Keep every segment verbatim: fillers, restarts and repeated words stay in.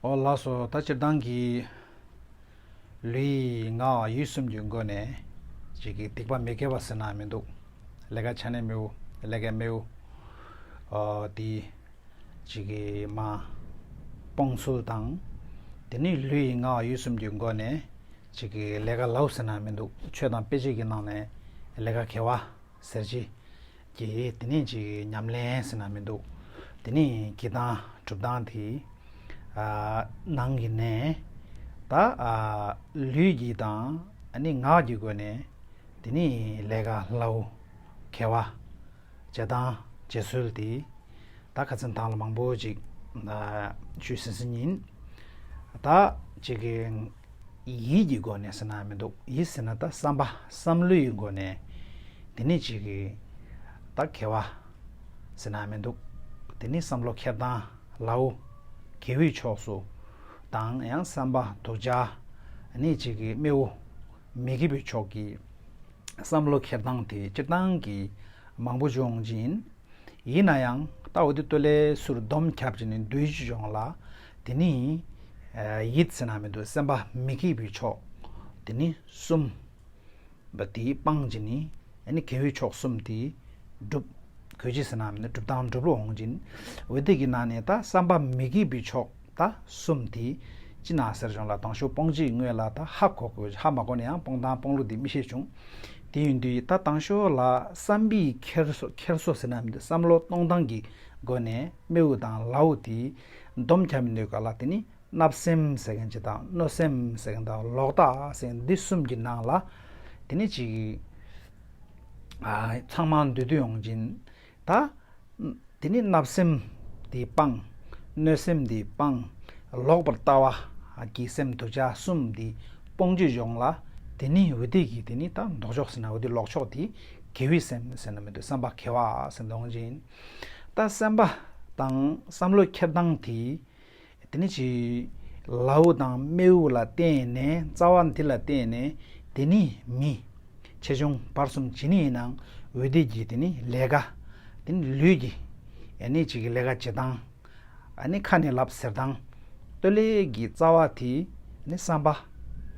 ཨོ་ལགས་སོ། ད་སྤྱིར་བཏང་གི་ལུས་ངག་ཡིད་གསུམ་གྱི་སྒོ་ནས་ཅིག་གི་སྡིག་པ་མི་དགེ་བ་ཟེར་ན་མི་འདུག་ལས་ཀ་བྱ་ནས་མེའུ་ལས་ཀའི་མེའུ་ཨོ་དེ་ཅིག་གི་མ་སྤོང་ཚུལ་དང་། དེ་ནི་ལུས་ངག་ཡིད་གསུམ་གྱི་སྒོ་ནས་ཅིག་གི་ལས་ཀ་ལའུ་ཟེར་ན་མི་འདུག་ཆོས་དང་དཔེ་བྱད་ཀྱི་ནང་ནས་ལས་ཀ་དགེ་བ་ཟེར་གྱི་གི་དེ་ནས་ཅིག་ཉམས་ལེན་ཟེར་ན་མི་འདུག་དེ་ནས་གི་དང་སྒྲུབ་སྟངས་དེ་ཨ་ནང་གི་ནས་ད་ཨ་ལུས་ཀྱི་དང་ཨ་ནི་ངག་གི་སྒོ་ནས་དེ་ནས་ལས་ཀ་ལའུ་དགེ་བ་བྱེད་སྟངས་བྱེད་སྲོལ་དེ་ད་ཁ་ཚན་དང་ལ་མང་པོ་ཅིག་ཨ་ཞུས་ཟིན་ཟིན་ཡིན། ད་ཅིག་གི་ཡིད་ཀྱི་སྒོ་ནས་ཟེར་ན་མི་འདུག་ཡིད་ཟེར་ན་ད་བསམ་པ་བསམ་བློའི་སྒོ་ནས་དེ་ནི་ཅིག་གི་ད་དགེ་བ་ཟེར་ན་མི་འདུག་དེ་ནི་བསམ་བློ་འཁྱེར་སྟངས་ལའོ་དགེ་བའི་ཕྱོགས་སུ་དང་ཡང་བསམ་པ་སྡུག་ཅག་ནི་ཅིག་གི་མེའུ་མི་དགེ་བའི་ཕྱོགས་ཀྱི་བསམ་བློ་འཁྱེར་སྟངས་དེ་སྤྱིར་བཏང་གི་མང་པོ་བྱུང་ཅིང་། ཡིན་ན་ཡང་ལྟ་བ་དེ་ལྟོ་ལས་སུར་སྡོམ་ཁྱབ་ཅིག་ནི་འདུས་ཅི་བྱུང་ལ། དེ་ནི་ཡིད་ཟེར་ན་མི་འདུག་སེམས་པ་མི་དགེ་བའི་ཕྱོགས་དེ་ནི་གསུམ། པ་དེའི་སྤང་གི་ནི་ཨ་ནི་དགེ་བའི་ཕྱོགས་གསུམ་དེ་སྒྲུབ་དགོས་ཀྱི་ཟེར་ན་མིན་ན་སྒྲུབ་སྟངས་སྒྲུབ་ལུགས་འོང་གི་ཡིན། འོ་དེ་གི་ནང་ནས་ད་བསམ་པ་མི་དགེ་བའི་ཕྱོགས་ད་གསུམ་དེ་ཅི་ན་ཟེར་བྱུང་ལ་དང་ཤོག་སྤོང་བྱེད་དངོས་ལ་ད་ཧ་གོ་དགོས་ཧ་མ་གོ་ནས་ཡང་སྤོང་སྟངས་སྤོང་ལུགས་དེ་མི་ཤེས་བྱུང་། དེ་ཡིན་དུས་ད་དང་ཤོག་ལ་བསམ་པའི་འཁྱེར་སོ་འཁྱེར་སོ་ཟེར་ན་མིན་ན་བསམ་བློ་གཏོང་སྟངས་ཀྱི་སྒོ་ནས་མེའུ་དང་ལའུ་དེ་སྡོམ་ཁྱབ་མི་འདུག་ག་ལ་དེ་ནི། བརྣབ་སེམས་ཟེར་མཁན་ཅིག་དང་གནོད་སེམས་ཟེར་མཁན་དང་ལོག་ལྟ་ཟེར་མཁན་འདི་གསུམ་གྱི་ནང་ལ་དེ་ནི་ཅིག་ཨ་ཚང་མ་འདུས་འདུས་ཡོང་གིན་ད། དེ་ནི་བརྣབ་སེམས་དེ་སྤང་། གནོད་སེམས་དེ་སྤང་། ལོག་པར་ལྟ་བ་གི་སེམས་སྡུག་ཅག་གསུམ་དེ་སྤོང་བྱེད་ཡོང་ལ། དེ་ནི་འོ་དེ་གི་དེ་ནི་ད་ལྡོག་ཕྱོགས་ཟེར་ན་འོ་དེ་ལོག་ཕྱོགས་དེ་དགེ་བའི་སེམས་ཟེར་ན་མི་འདུག་བསམ་པ་དགེ་བ་ཟེར་འདོང་གིན་ད་སེམས་པ་དང་བསམ་བློ་འཁྱེར་སྟངས་དེ། དེ་ནི་ཅི། ལའུ་དང་མེའུ་ལ་བརྟེན་ནས་རྩ་བ་འདི་ལ་བརྟེན་ནས་དེ་ནི་མི། ཆེ་ཆུང་བར་གསུམ་ཇི་ནི་ཡིན་ནའང་འོད་སྡེ་གི་དེ་ནི་ལས་ཀ་དེ་ནི་ལུས་ཀྱི་ཨ་ནི་ཅིག་གི་ལས་ཀ་བྱེད་སྟངས་ཨ་ནི་ཁ་ནས་ལབ་ཟེར་སྟངས་ལྟོ་ལས་ཀྱི་རྩ་བ་དེ་ནི་བསམ་པ་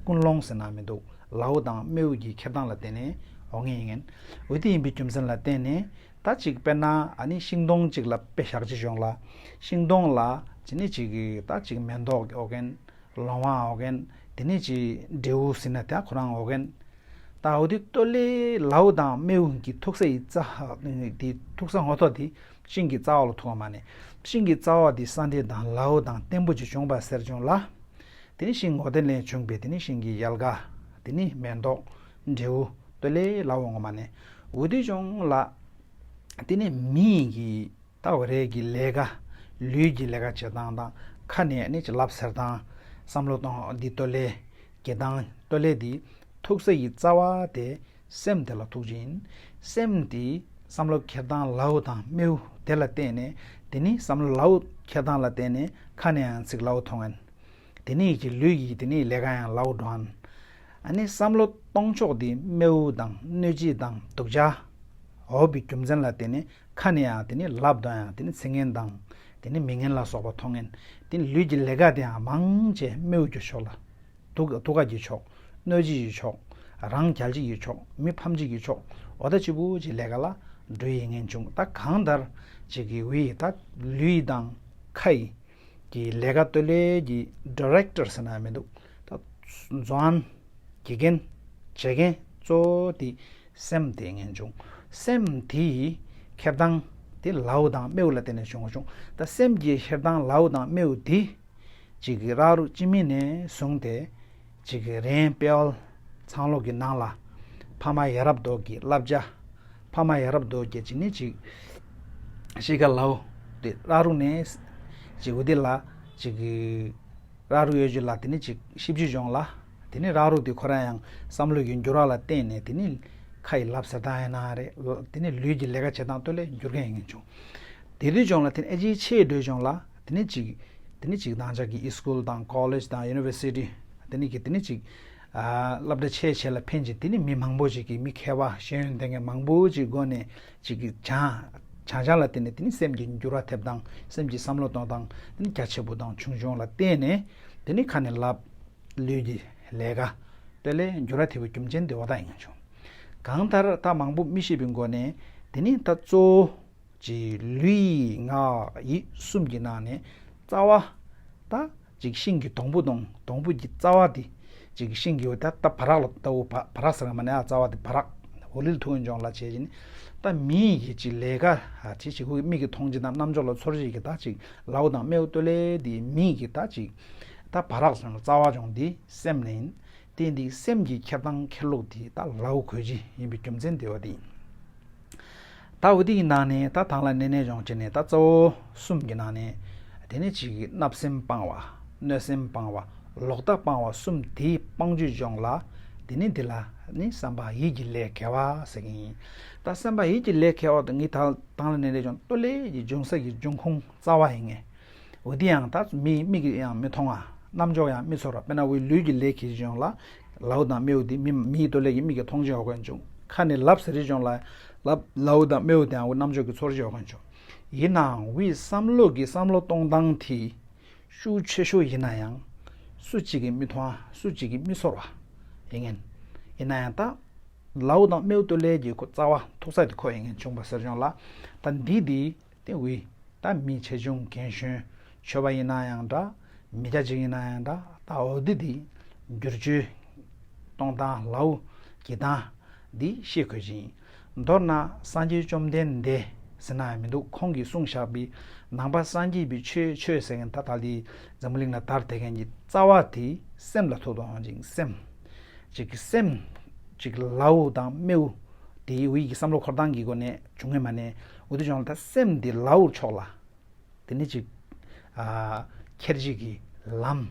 ཀུན་སློང་ཟེར་ན་མི་འདུག་ལའུ་དང་མེའུ་གི་འཁྱེར་སྟངས་ལ་བརྟེན་ནས་འོང་ངེས་ཡིན། འོད་སྡེ་ཡིན་པའི་རྒྱུ་མཚན་ལ་བརྟེན་ནས། ད་ཅིག་དཔེར་ན་ཨ་ནི་ཤིང་སྡོང་ཅིག་ལ་དཔེ་བཞག་ཅིག་བྱུང་ལ། ཤིང་སྡོང་ལ་ཅི་ནི་ཅིག་གི་ད་ཅིག་མེ་ཏོག་འོ་གན། ལོང་བ་འོ་གན། དེ་ནི་ཅིག་འབྲས་བུ་ཟིན་ན་དེ་ཁོ་རང་འོ་གན། ད་འོ་དེ་ལྟོ་ལས་ལའུ་དང་མེའུ་གི་ཐུག་ས་ཡི་རྩ་དེ་ཐུག་ས་ངོ་ཐོག་དེ་ཤིང་གི་རྩ་བ་ལ་ཐུག་པ་མ་ནས། ཤིང་གི་རྩ་བ་དེ་ས་འདི་དང་ལའུ་དང་བརྟན་པོ་ཅིག་བྱུང་བ་ཟེར་བྱུང་ལ། དེ་ནི་ཤིང་ངོ་དེ་ལས་བྱུང་བའི་དེ་ནི་ཤིང་གི་ཡལ་ག་དེ་ནི་མེ་ཏོག་འབྲས་བུ་ལྟོ་ལས་ལའུ་འོ་མ་ནས། འོ་དེ་བྱུང་ལ། དེ་ནས་མི་ཡི་གི་ལྟ་བ་རེ་གི་ལས་ཀ་ལུས་ཀྱི་ལས་ཀ་བྱེད་སྟངས་དང་ཁ་ནས་ནི་ཅི་ལབ་ཟེར་སྟངས་བསམ་བློ་གཏོང་འདི་ལྟོ་ལས་བྱེད་སྟངས་ལྟོ་ལས་འདི་ཐུག་ས་ཡི་རྩ་བ་དེ་སེམས་དེ་ལ་ཐུག་ཅིང་སེམས་དེ་བསམ་བློ་འཁྱེར་སྟངས་ལའུ་དང་མེའུ་དེ་ལ་བརྟེན་ནས་དེ་ནི་བསམ་བློ་ལའུ་འཁྱེར་སྟངས་ལ་བརྟེན་ནས་ཁ་ནས་ཡང་ཚིག་ལའུ་ཐོང་ངན། དེ་ནས་ཀྱི་ལུས་ཀྱི་དེ་ནས་ལས་ཀ་ཡང་ལའུ་འགྲོ་ཨན། ཨ་ནི་བསམ་བློ་གཏོང་ཕྱོགས་དེ་མེའུ་དང་གནོད་བྱེད་དང་སྡུག་ཅག་འོ་བའི་རྒྱུ་མཚན་ལ་བརྟེན་ནས་ཁ་ནས་ཡང་དེ་ནས་ལབ་དང་ཡང་དེ་ནས་ཚིག་ངན་དང་དེ་ནས་མི་ངན་ལ་སོགས་པ་མཐོང་ངན། དེ་ནས་ལུས་ཀྱི་ལས་ཀ་དེ་ཡང་མང་ཆེ་མེའུ་གྱི་ཕྱོགས་ལ། སྡུག་སྡུག་ག་གི་ཕྱོགས། གནོད་བྱེད་ཀྱི་ཕྱོགས། རང་རྒྱལ་བྱེད་ཀྱི་ཕྱོགས། མི་ཕམ་བྱེད་ཀྱི་ཕྱོགས། འོ་ད་ཅི་བུ་ཅི་ལས་ཀ་ལ་འགྲོ་ཡི་ངན་བྱུང་ད་གང་ལྟར་ཅིག་གི་འོ་ཡི་ད་ལུས་དང་ཁ་ཡི། གི་ལས་ཀ་ལྟོ་ལས་ཀྱི་ཌི་རེག་ཊར་ཟེར་ན་མི་འདུག་ད་བཟོ་ཨན་དགེ་རྒན་བྱེད་མཁན་གཙོ་བོ་དེ་སེམས་དེ་ངེས་བྱུང་། སེམས་དེ་ཡི་འཁྱེར་སྟངས་དེ་ལའུ་དང་མེའུ་ལ་བརྟེན་ནས་བྱུང་བ་བྱུང་། ད་སེམས་ཀྱི་འཁྱེར་སྟངས་ལའུ་དང་མེའུ་དེ་གཅིག་གི་རག་རུ་སྤྱི་མི་ནས་བཟུང་སྟེ་གཅིག་གི་རེན་དཔེ་ཨོལ་ཚང་ལོ་གི་ནང་ལ་ཕ་མ་ཡ་རབས་རྡོ་གི་བསླབ་བྱ། ཕ་མ་ཡ་རབས་རྡོ་རྗེ་ཅི་ནི་ཅིག་ཤི་ཀ་ལའོ་དེ་ར་རུ་ནས་ཅིག་འུ་དེ་ལ་ཅིག་གི་ར་རུ་ཡོད་རྒྱུ་ལ་དེ་ནི་ཅིག་ཤིབ་ཅི་སྦྱོང་ལ་དེ་ནི་ར་རུ་དེ་ཁོ་ར་ཡང་བསམ་བློ་ཡི་འགྱུར་བ་ལ་བརྟེན་ནས་དེ་ནི་ཁ་ཡི་ལབ་ཟེར་སྟངས་ཡིན་ན་རེད། དེ་ནི་ལུས་ཀྱི་ལས་ཀ་བྱེད་སྟངས་ལྟོ་ལས་འགྱུར་མཁན་ཡིན་བྱུང་། དེ་དུས་སྦྱོང་ལ་དེ་ནི་ཨེ་ཅི་ཆེ་འགྲོས་སྦྱོང་ལ་དེ་ནི་ཅིག་དེ་ནི་ཅིག་དང་ཅག་གི་ཨི་སྐུལ་དང་ཀོ་ལེཇ་དང་ཡུ་ནི་ཝར་སི་ཊི་དེ་ནི་གི་དེ་ནི་ཅིག་ཨ་སློབ་གྲྭ་ཆེ་ཆེ་ལ་ཕན་ཅིང་དེ་ནི་མི་མང་པོ་ཅིག་གིས་མི་མཁས་པ་ཤེས་ཡོན་ལྡན་མཁན་མང་པོ་ཅིག་སྒོ་ནས་ཅིག་གི་སྦྱང་ བྱང་ཆ་ལ་བརྟེན་ནས་དེ་ནི་སེམས་ཀྱི་འགྱུར་བ་ཐེབས་སྟངས། སེམས་ཀྱི་བསམ་བློ་གཏོང་སྟངས་དེ་ནི་རྒྱ་ཆེ་པོ་དང་ཆུང་ཆུང་ལ་བརྟེན་ནས། དེ་ནི་ཁ་ནས་ལབ། ལུས་ཀྱི་ལས་ཀ་སྟོད་ལས་འགྱུར་བ་ཐེབས་པའི་རྒྱུ་མཚན་དེ་འོ་ད་ཡིན་ཆོག་གང་ལྟར་ད་མང་པོ་མི་ཤེས་པའི་སྒོ་ནས། དེ་ནི་ད་གཙོ་བོ་ཀྱི་ལུས་ངག་ཡིད་གསུམ་གྱི་ནང་ནས་རྩ་བ་ད་ཅིག་ཤིང་གི་སྡོང་པོ་དང་། སྡོང་པོ་གི་རྩ་བ་དེ་ཅིག་ཤིང་གི་འོ་ད་ད་བ་རག་ལ་ལྟ་བུ། བ་བ་རག་ཟེར་མ་ནས་ཨ་རྩ་བ་དེ་བ་རག་འོ་ལིལ་ཐུག་ཡོང་ཅོང་ལ་བྱས་ཀྱིན། ད་མི་ཡི་གི་ཅིག་ལས་ཀ་ཨ་ཅིག་ཅིག་ཁོ་གི་མིག་གིས་མཐོང་ཅིག་དང་རྣམ་ཅོག་ལ་ཚོར་ཅིག་གི་ད་ཅིག་ལའུ་དང་སྨེའུ་སྟོད་ལས་དེ་མི་ཡི་གི་ད་ཅིག་ད་བ་རག་ཟེར་ན་རྩ་བ་ཅོང་དེ་སེམས་ནས་ཡིན། དེ་འདི་སེམས་ཀྱི་འཁྱེར་སྟངས་འཁྱེར་ལུགས་དེ་ད་ལའུ་གོས་ཅི་ཡིན་པའི་རྒྱུ་མཚན་དེ་བ་དེ་ཡིན། ད་འོ་དེ་ཡི་ནང་ནས་ད་དང་ལ་ནས་ནས་སྦྱོང་བྱས་ནས་ད་གཙོ་བོ་གསུམ་གྱི་ནང་ནས། དེ་ནས་ཅིག་བརྣབ་སེམས་སྤང་བ། གནོད་སེམས་སྤང་བ། ལོག་ལྟ་སྤང་བ་གསུམ་དེའི་སྤང་བྱའི་སྦྱོང་ལ། དེ་ནས་འདི་ལ་ནི་བསམ་པ་ཡིད་ཀྱི་ལས་དགེ་བ་ཟེར་གྱི་ཡིན། ད་བསམ་པ་ཡིད་ཀྱི་ལས་དགེ་བ་དང་ངས་ད་དང་ལ་ནས་ནས་སྦྱོང་སྟོད་ལས་ཀྱི་འབྱུང་ས་ཀྱི་འབྱུང་ཁུངས་རྩ་བ་ཡིན་ངེས། འོ་དེ་ཡང་ད་མི་མིག་གིས་ཡང་མི་མཐོང་བ། རྣམ་ཅོག་ཡང་མི་ཚོར་བ། དཔེར་ན་འོའི་ལུས་ཀྱི་ལས་ཀྱི་སྦྱོང་ལ། ལའུ་དང་སྨེའུ་དེ་མི་མིའི་སྟོད་ལས་ཀྱི་མིག་གིས་མཐོང་ཅི་ཡོད་མཁན་བྱུང་། ཁ་ནས་ལབ་ཟེར་རེ་སྦྱོང་ལ། ལབ་ལའུ་དང་སྨེའུ་དེའང་འོ་རྣམ་ཅོག་གིས་ཚོར་ཅི་ཡོད་མཁན་བྱུང་། ཡིན་ནའང་འོའི་བསམ་བློ་གི་བསམ་བློ་གཏོང་སྟངས་དེ་ཤུགས་ཆེ་ཤོས་ཡིན་ན་ཡང་སུ་གཅིག་གིས་མི་མཐོང་བ། སུ་གཅིག་གིས་མི་ཚོར་བ་ཡིན་ངེས། ཡིན་ན་ཡང་ད་ལའུ་དང་སྨེའུ་སྟོད་ལས་ཀྱི་ཁོ་རྩ་བ་ཐུག་ས་དེ་ཁོ་ཡིན་ངེས་བྱུང་བ་ཟེར་སྦྱོང་ལ། ད་འདི་དེ། དེ་འོའི་ད་མི་ཆེ་ཆུང་རྒན་གཞོན། ཆོས་པ་ཡིན་ན་ཡང་འདྲ། མི་སྐྱ་ཅིག་ཡིན་ན་ཡང་འདྲ། ད་འོ་འདི་དེ་བསྒྱུར་བཅོས་གཏོང་སྟངས་ལའུ་གི་སྟངས་འདི་ཤེས་དགོས་ཀྱི་ཡིན། མདོར་ན་སངས་རྒྱས་བཅོམ་ལྡན་འདས་ཟེར་ན་མི་འདུག་ཁོང་གིས་གསུངས་བཞག་པའི་ནང་པ་སངས་རྒྱས་པའི་ཆོས། ཆོས་ཟེར་མཁན་ད་ད་ལྟའི་འཛམ་བུ་གླིང་ལ་དར་བསྡད་མཁན་གྱི་རྩ་བ་དེ་སེམས་ལ་ཐུག་འདུག་ཧང་ཅིང་སེམས། ཅིག་གི་སེམས། ཅིག་ལའུ་དང་སྨེའུ། དེའི་འོའི་གི་བསམ་བློ་འཁོར་སྟངས་ཀྱི་སྒོ་ནས་བྱུང་ངེས་མ་ནས། འོ་དེ་བྱུང་ལ་ད་སེམས་འདི་ལའུར་ཕྱོགས་ལ། དེ་ནི་ཅིག་ཨ་ཁྱེར་བྱེད་ཀྱི་ལམ།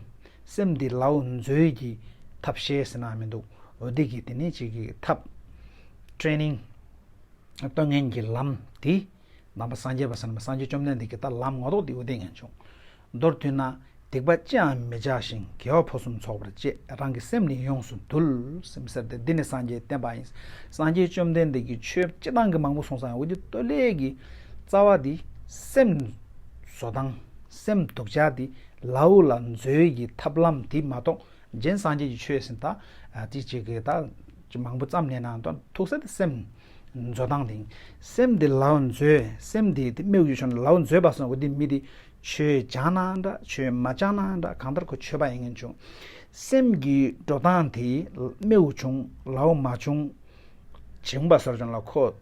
སེམས་འདི་ལའུ་མཛོད་ཀྱི་ཐབས་ཤེས་ཟེར་ན་མི་འདུག་འོ་དེ་གི་དེ་ནི་ཅིག་གི་ཐབས། ཊེ་རེ་ནིང་སྟོན་མཁན་གྱི་ལམ་དེ། ནང་པ་སངས་རྒྱས་པ་ཟེར་ན་སངས་རྒྱས་བཅོམ་ལྡན་འདས་ཀྱི་ད་ལམ་ངོ་ཐོག་དེ་འོ་དེ་ངན་བྱུང་། མདོར་བསྡུས་ན། སྡིག་པ་ཅི་ཡང་མི་བྱ་ཞིང་། དགེ་བ་ཕུན་སུམ་ཚོགས་པར་སྤྱད། རང་གི་སེམས་ནི་ཡོངས་སུ་འདུལ། སེམས་ཟེར་ཏེ་འདི་ནི་སངས་རྒྱས་བསྟན་པ་ཡིན། སངས་རྒྱས་བཅོམ་ལྡན་འདས་ཀྱི་ཆོས་སྤྱི་བཏང་གི་མང་པོ་གསུངས་ས་ཡང་འོ་དེ་སྟོད་ལས་ཀྱི་རྩ་བ་འདི་སེམས་བཟོ་སྟངས། སེམས་སྡུག་ཅག་འདི་ལའུ་ལ་མཛོད་ཀྱི་ཐབས་ལམ་འདི་མ་གཏོགས། གཞན་སངས་རྒྱས་ཀྱི་ཆོས་ཟིན་ད་དེ་གཅིག་གི་ད་ཅི་མང་པོ་ཙམ་ནས་ན་ད་ཐུག་ས་དེ་སེམས་མཛོད་སྟངས་དེ། སེམས་དེ་ལའུ་མཛོད། སེམས་དེ་དེ་སྨེའུ་ཡུལ་ཤོར་ནས་ལའུ་མཛོད་པ་སོང་བ་དེ་མི་དེ་ཆོས་སྦྱང་ན་འདྲ། ཆོས་མ་སྦྱང་ན་འདྲ། གང་ལྟར་ཁོ་ཆོས་པ་ཡིན་ངན་བྱུང་། སེམས་ཀྱི་འགྲོ་སྟངས་དེ་སྨེའུ་བྱུང་ལའུ་མ་བྱུང་། བྱུང་བ་སོར་བྱུང་ལ་ཁོ།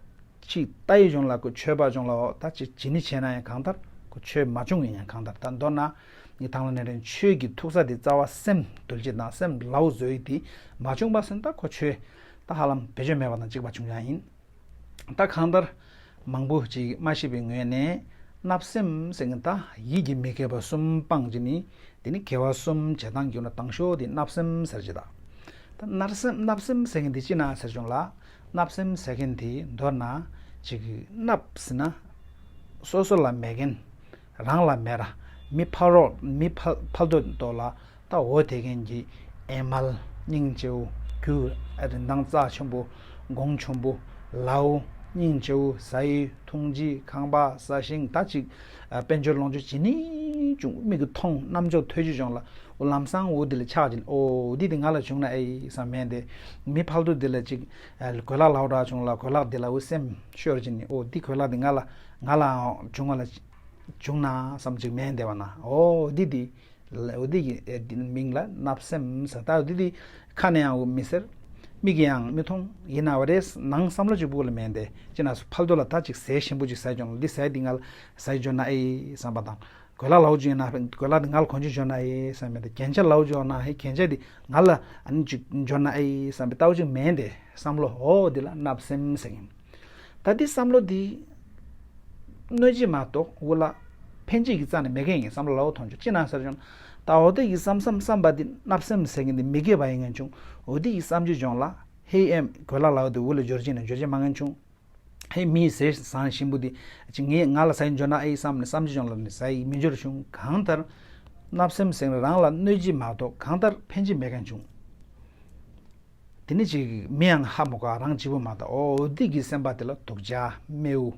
ཅིག་ལྟ་ཡི་བྱུང་ལ་ཁོ་ཆོས་པ་བྱུང་ལ་འོ་ད་ཅིག་ཇི་ནི་བྱས་ན་ཡང་གང་ལྟར་ཁོ་ཆོས་མ་བྱུང་ཡིན་ཡང་གང་ལྟར་ད་མདོར་ན། ངས་དང་ལ་ནས་རིང་ཆོས་ཀྱི་ཐུག་ས་དེ་རྩ་བ་སེམས་འདུལ་བྱེད་དང་སེམས་ལའུ་བཟོ་ཡི་དེ་མ་བྱུང་བ་སོན་ད་ཁོ་ཆོས་ད་ཧ་ལམ་བེད་སྤྱོད་མེད་པ་དང་གཅིག་པ་བྱུང་ཡང་ཡིན། ད་གང་ལྟར་མང་པོ་ཅིག་མ་ཤེས་པའི་ངོས་ནས་བརྣབ་སེམས་ཟེར་མཁན་ད་ཡིད་ཀྱི་མི་དགེ་བ་གསུམ་སྤངས་ཀྱི་ནི་དེ་ནི་དགེ་བ་གསུམ་བྱེད་སྟངས་ཀྱི་ནང་དང་ཤོས་དེ་བརྣབ་སེམས་ཟེར་གྱི་ད། ད་བརྣབ་སེམས་བརྣབ་སེམས་ཟེར་མཁན་དེ་ཅི་ན་ཟེར་བྱུང་ལ། བརྣབ་སེམས་ཟེར་མཁན་དེ་མདོར་ན་ཅིག་བརྣབ་ཟེར་ན། སོ་སོ་ལ་མེད་མཁན། རང་ལ་མེད་ར། མི་ཕ་རོགས་མི་ཕ་ཕལ་དུ་དོ་ལ་ད་འོ་དེ་མཁན་གྱི་ཨེ་མལ་སྙིང་རྗེའུ་རྒྱུ་རིན་ཐང་རྩ་ཆེན་པོ། གོང་ཆེན་པོ། ལའུ་སྙིང་རྗེའུ་ཟ་ཡི་འཐུང་ཅི་ཁང་པ་ས་ཞིང་ད་ཅིག་དཔལ་འབྱོར་ལོངས་སྤྱོད་ཇི་ནི་བྱུང་མིག་གིས་མཐོང་རྣམ་ཅོག་ཐོས་ཅི་བྱུང་ལ། འོ་ལམ་སང་འོ་འདི་ལ་ཆགས་ཀྱིན་འོ་འདི་འདི་ང་ལ་བྱུང་ན་ཨེ་བསམ་མེད་དེ། མི་ཕལ་དུ་འདི་ལ་ཅིག་གོས་ལག་ལའོ་འདྲ་བྱུང་ལ་གོས་ལག་འདི་ལ་འོ་སེམས་ཤོར་ཀྱིན་འོ་འདི་གོས་ལག་འདི་ང་ལ་ང་ལའང་བྱུང་བ་ལ་བྱུང་ན་བསམ་ཅིག་མེད་དེ་བ་ན་འོ་འདི་འདི་འོ་འདི་གི་མིང་ལ་བརྣབ་སེམས་ཟེར། ད་འོ་འདི་འདི་ཁ་ནས་ཡང་འོ་མི་ཟེར། མིག་གིས་ཡང་མི་མཐོང་ཡིན་ན་བ་རེད། ནང་བསམ་བློ་ཅིག་སྤུ་གུ་ལ་མེད་དེ་ཅི་ན་སུ་ཕལ་དུ་ལ་ད་ཅིག་ཟས་ཞིམ་པོ་ཅིག་ཟས་བྱུང་ལ་འདི་ཟས་འདི་ང་ལ་ཟས་འབྱོར་ན་ཨེ་བསམ་པ་དང་། གོས་ལག་ལའོ་བྱུང་ན་གོས་ལག་འདི་ང་ལ་གོན་ཅི་འབྱོར་ན་ཨེ་བསམ་མེད་དེ། རྒྱན་ཆ་ལའོ་བྱུང་ན་ཧེ་རྒྱན་ཆ་འདི་ང་ལ་ཨ་ནི་ཅིག་འབྱོར་ན་ཨེ་བསམ་པའི་ལྟ་བ་ཅིག་མེད་དེ་བསམ་བློ་འོ་འདི་ལ་བརྣབ་སེམས་ཟེར་གིན། ད་འདི་བསམ་བློ་འདི་གནོད་བྱེད་མ་གཏོགས་འོ་ལ་ཕན་བྱེད་ཀྱི་རྩ་ནས་མེད་མཁན་ཡིན་བསམ་བློ་ལའོ་མཐོང་ཆོག་ཅི་ན་ཟེར་བྱུང་ད་འོ་དེ་གི་བསམ་བསམ་བསམ་པ་འདི་བརྣབ་སེམས་ཟེར་གིན་འདི་མི་དགེ་བ་ཡིན་ངན་བྱུང་འོ་དེ་གི་བསམ་བྱེད་བྱུང་ལ་ཧེ་ཨེམ་གོས་ལག་ལའོ་འདི་འོ་ལ་འབྱོར་ཅི་ན་འབྱོར་བྱེད་མ་ངན་བྱུང་། ཧེ་མིའི་ཟས་བཟང་ཞིམ་པོ་འདི་ཅི་ངས་ང་ལ་ཟས་འབྱོར་ན་ཨེ་བསམ་ནས་བསམ་བྱེད་བྱུང་ལ་ནི་ཟས་མི་འབྱོར་བྱུང་གང་ལྟར་བརྣབ་སེམས་ཟེར་ནས་རང་ལ་གནོད་བྱེད་མ་གཏོགས་གང་ལྟར་ཕན་བྱེད་མེད་མཁན་བྱུང་། དེ་ནི་ཅིག་མི་ཡང་ཧ་མོ་ག་རང་སྐྱིད་པོ་མ་གཏོགས་འོ་འདི་གི་སེམས་པ་དེ་ལ་སྡུག་ཅག་སྨེའུ།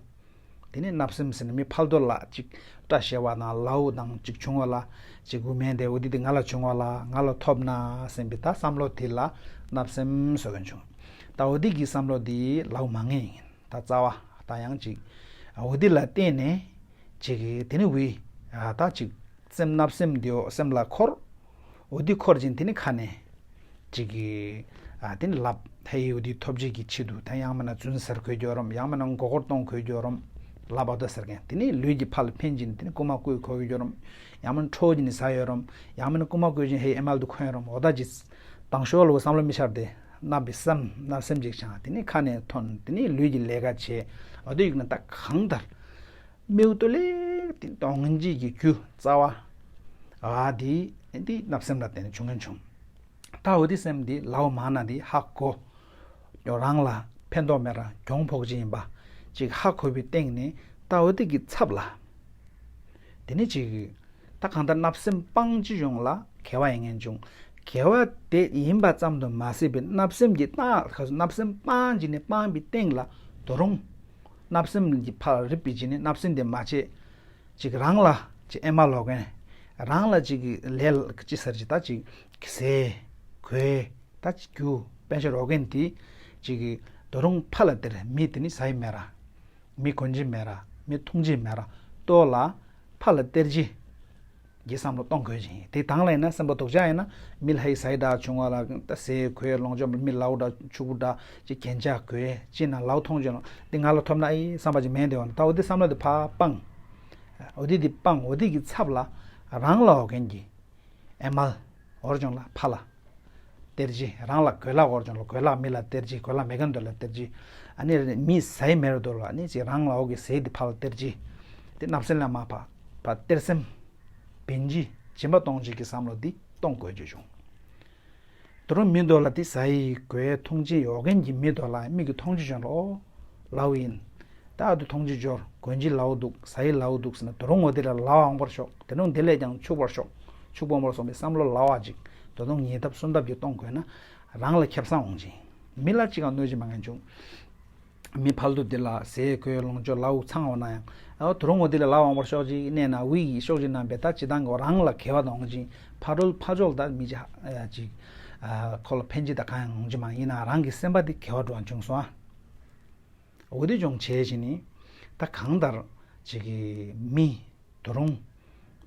དེ་ནི་བརྣབ་སེམས་ཟེར་ནས་མི་ཕལ་དུ་ལ་ཅིག་སྐྲ་བཤལ་བ་དང་ལའུ་དང་ཅིག་བྱུང་བ་ལ་ཅིག་འུ་མས་དེ་འོ་དེ་དེ་ང་ལ་བྱུང་བ་ལ་ང་ལ་ཐོབ་ན་སེམས་པའི་ད་བསམ་བློ་དེ་ལ་བརྣབ་སེམས་ཟེར་མཁན་བྱུང་། ད་འོ་དེ་གི་བསམ་བློ་དེ་ལའུ་མང་ངེས་ཡིན། ད་རྩ་བ་ད་ཡང་ཅིག་འོ་དེ་ལ་བརྟེན་ནས་ཅིག་དེ་ནི་འུ་ད་ཅིག་སེམས་བརྣབ་སེམས་དེའོ་སེམས་ལ་འཁོར། འོ་དེ་འཁོར་ཅིང་དེ་ནི་ཁ་ནས་ཅིག་གི་ཨ་དེ་ནི་ལབ་ཧེ་ཡི་འོ་དེ་ཐོབ་བྱེད་ཀྱི་ཆེད་དུ་ད་ཡང་མིན་ན་རྫུན་ཟེར་དགོས་རྒྱུ་རམ་ཡང་མིན་ན་མགོ་སྐོར་གཏོང་དགོས་རྒྱུ་རམ་ལབ་པ་ད་ཟེར་མཁན་དེ་ནི་ལུས་ཀྱི་ཕ་ལ་ཕན་ཅིང་དེ་ནི་རྐུ་མ་རྐུས་དགོས་རྒྱུ་རམ་ཡང་མིན་ན་ཁྲོ་ཅིང་ནི་ཟ་ཡོད་རམ་ཡང་མིན་ན་རྐུ་མ་རྐུས་ཅིང་ཧེ་ཨེ་མལ་དུ་འཁོན་རམ་འོ་ད་ཅི་དང་ཤོག་ལ་བསམ་བློ་མི་འཆར་ཏེ་བརྣབ་པའི་སེམས་བརྣབ་སེམས་ཅིག་བྱང་དེ་ནི་ཁ་ནས་ཐོན་དེ་ནི་ལུས་ཀྱི་ལས་ཀ་བྱེད་འོ་དེ་ཡིན་ན་ད་གང་ལྟར། མིའུ་ཏོ་ལེགས་དེ་གཏོང་བྱེད་ཀྱི་རྒྱུ་རྩ་བ། ཨ་དེ་དེ་བརྣབ་སེམས་ལ་བརྟེན་ནས་བྱུང་ངན་བྱུང་། ད་འོ་དེ་སེམས་དེ་ལའོ་མ་ན་དེ་ཧ་གོ། རང་ལ་ཕན་ཐོགས་མེད་ར་གྱོང་ཕོག་ཅིག་ཡིན་པ་ཅིག་ཧ་གོ་བའི་སྟེང་ནས་ད་འོ་དེ་གི་ཚབ་ལ། དེ་ནི་ཅིག་ད་གང་ལྟར་བརྣབ་སེམས་སྤང་ཅི་བྱུང་ལ་དགེ་བ་ཡིན་ངན་བྱུང་། དགེ་བ་དེ་ཡིན་པ་ཙམ་དུ་མ་ཟད་པའི་བརྣབ་སེམས་ཀྱི་རྟགས་ཁ་སོ་བརྣབ་སེམས་སྤང་ཅི་ནས་སྤངས་པའི་སྟེང་ལ་དོ་རུང་། བརྣབ་སེམས་ཀྱི་ཕར་རིབ་པའི་ཅི་ནས་བརྣབ་སེམས་དེ་མ་བྱེད། ཅིག་རང་ལ་ཅིག་ཨེ་མ་ལོག་མཁན། རང་ལ་ཅིག་གི་ལས་ཅི་ཟེར་ཅི་ད་ཅིག་ཟས་གོས་ད་ཅིག་རྒྱུ་དཔལ་འབྱོར་རོགས་མཁན་དེ་ཅིག་གི་དོ་རུང་ཕ་ལ་སྟེར་མི་དེ་ནི་ཟ་ཡི་མེད་ར། མི་གོན་གྱི་མེད་ར་མི་འཐུང་གྱི་མེད་ར་ལྟོ་ལ་ཕ་ལ་སྟེར་གྱི། གི་བསམ་བློ་གཏོང་དགོས་ཅིང་དེ་དང་ལ་ཡིན་ན་སེམས་པ་སྡུག་ཅག་ཡིན་ན་མི་ལ་ཧའི་ཟའི་འདྲ་བྱུང་བ་ལ་ད་ཟས་གོས་ལོངས་སྤྱོད་མི་ལའུ་འདྲ་ཕྱུག་པོ་འདྲ་ཅིག་གན་ཆག་གོས་ཅི་ན་ལའུ་མཐོང་བྱུང་ན་འདི་ང་ལ་ཐོབ་ན་ཨི་བསམ་པ་ཅིག་མེད་དེ་བ་ན་ད་འོ་དེ་བསམ་བློ་དེ་ཕ་སྤང་། འོ་དེ་དེ་སྤང་འོ་དེ་གི་ཚབ་ལ་རང་ལ་འོ་མཁན་གྱི་ཨེ་མལ་འོར་བྱུང་ལ་ཕ་ལ། སྟེར་གྱི་རང་ལ་གོས་ལག་འོར་བྱུང་ལ་གོས་ལག་མི་ལ་སྟེར་གྱི་གོས་ལག་མེད་མཁན་དུ་ལ་སྟེར་གྱི་ཨ་ནི་མི་ཟའི་མེར་དུ་ལ་ཨ་ནི་ཅིག་རང་ལ་འོ་གི་ཟས་དེ་ཕ་ལ་སྟེར་གྱི་དེ་བརྣབ་སེམས་ལ་མ་ཕ་ཕ་སྟེར་སེམས། བིན་གྱི་སྦྱིན་པ་གཏོང་བྱེད་ཀྱི་བསམ་བློ་འདི་གཏོང་དགོས་ཀྱི་བྱུང་། དོ་རུང་མི་འདོད་ལ་དེ་ཟ་ཡི་གོས་འཐུང་བྱེད་ཡོད་མཁན་གྱི་མི་འདོད་ལ་མིག་གི་མཐོང་ཆེན་བྱུང་ལོ། ལའུ་ཡིན། ད་ཨ་དུ་མཐོང་ཆེན་འབྱོར་གོན་གྱི་ལའུ་འདུག་ཟ་ཡི་ལའུ་འདུག་ཟེར་ན་དོ་རུང་ངོ་དེ་ལ་ལའུ་འོང་བར་ཤོག་དེ་རུང་དེ་ལས་ཀྱང་ཕྱུག་པར་ཤོག་ཕྱུག་པོ་འོང་བར་སོང་བའི་བསམ་བློ་ལའུ་ཨ་ཅིག་དོ་དུང་ཉིས་ལྡབ་གསུམ་ལྡབ་ཀྱི་གཏོང་དགོས་ན་རང་ལ་ཁེ་བཟང་འོང་ཅིང་མི་ལ་ཅིག་གང་གནོད་ཅིག་མ་ངན་བྱུང་། མི་ཕལ་དུ་འདི་ལ་ཟས་གོས་ལོངས་སྤྱོད་ལའུ་ཚང་བ་ན་ཡང་ཨ་དུ་རུང་འོ་འདི་ལ་ལའུ་འོང་བར་ཤོག་ཅིག་གནས་ན་དབུས་ཀྱི་ཤོག་ཅིག་རྣམ་པས་ད་ཅི་དང་གི་རང་ལ་གེ་བ་དང་འོང་ཅིང་ཕ་རོལ་ཕ་ཕྱོགས་ད་མི་ཅི་ཅིག་ཁོ་ལ་ཕན་ཅི་ད་གང་ཡང་འོང་ཅི་མ་ཡིན་ན་རང་གི་སེམས་པ་འདི་གེ་བ་འགྲོ་བ་བྱུང་སོང་ཨ། འོ་དེ་ཅུང་བྱས་བྱས་ནི། ད་གང་ལྟར་ཅིག་གི་མི་དོ་རུང་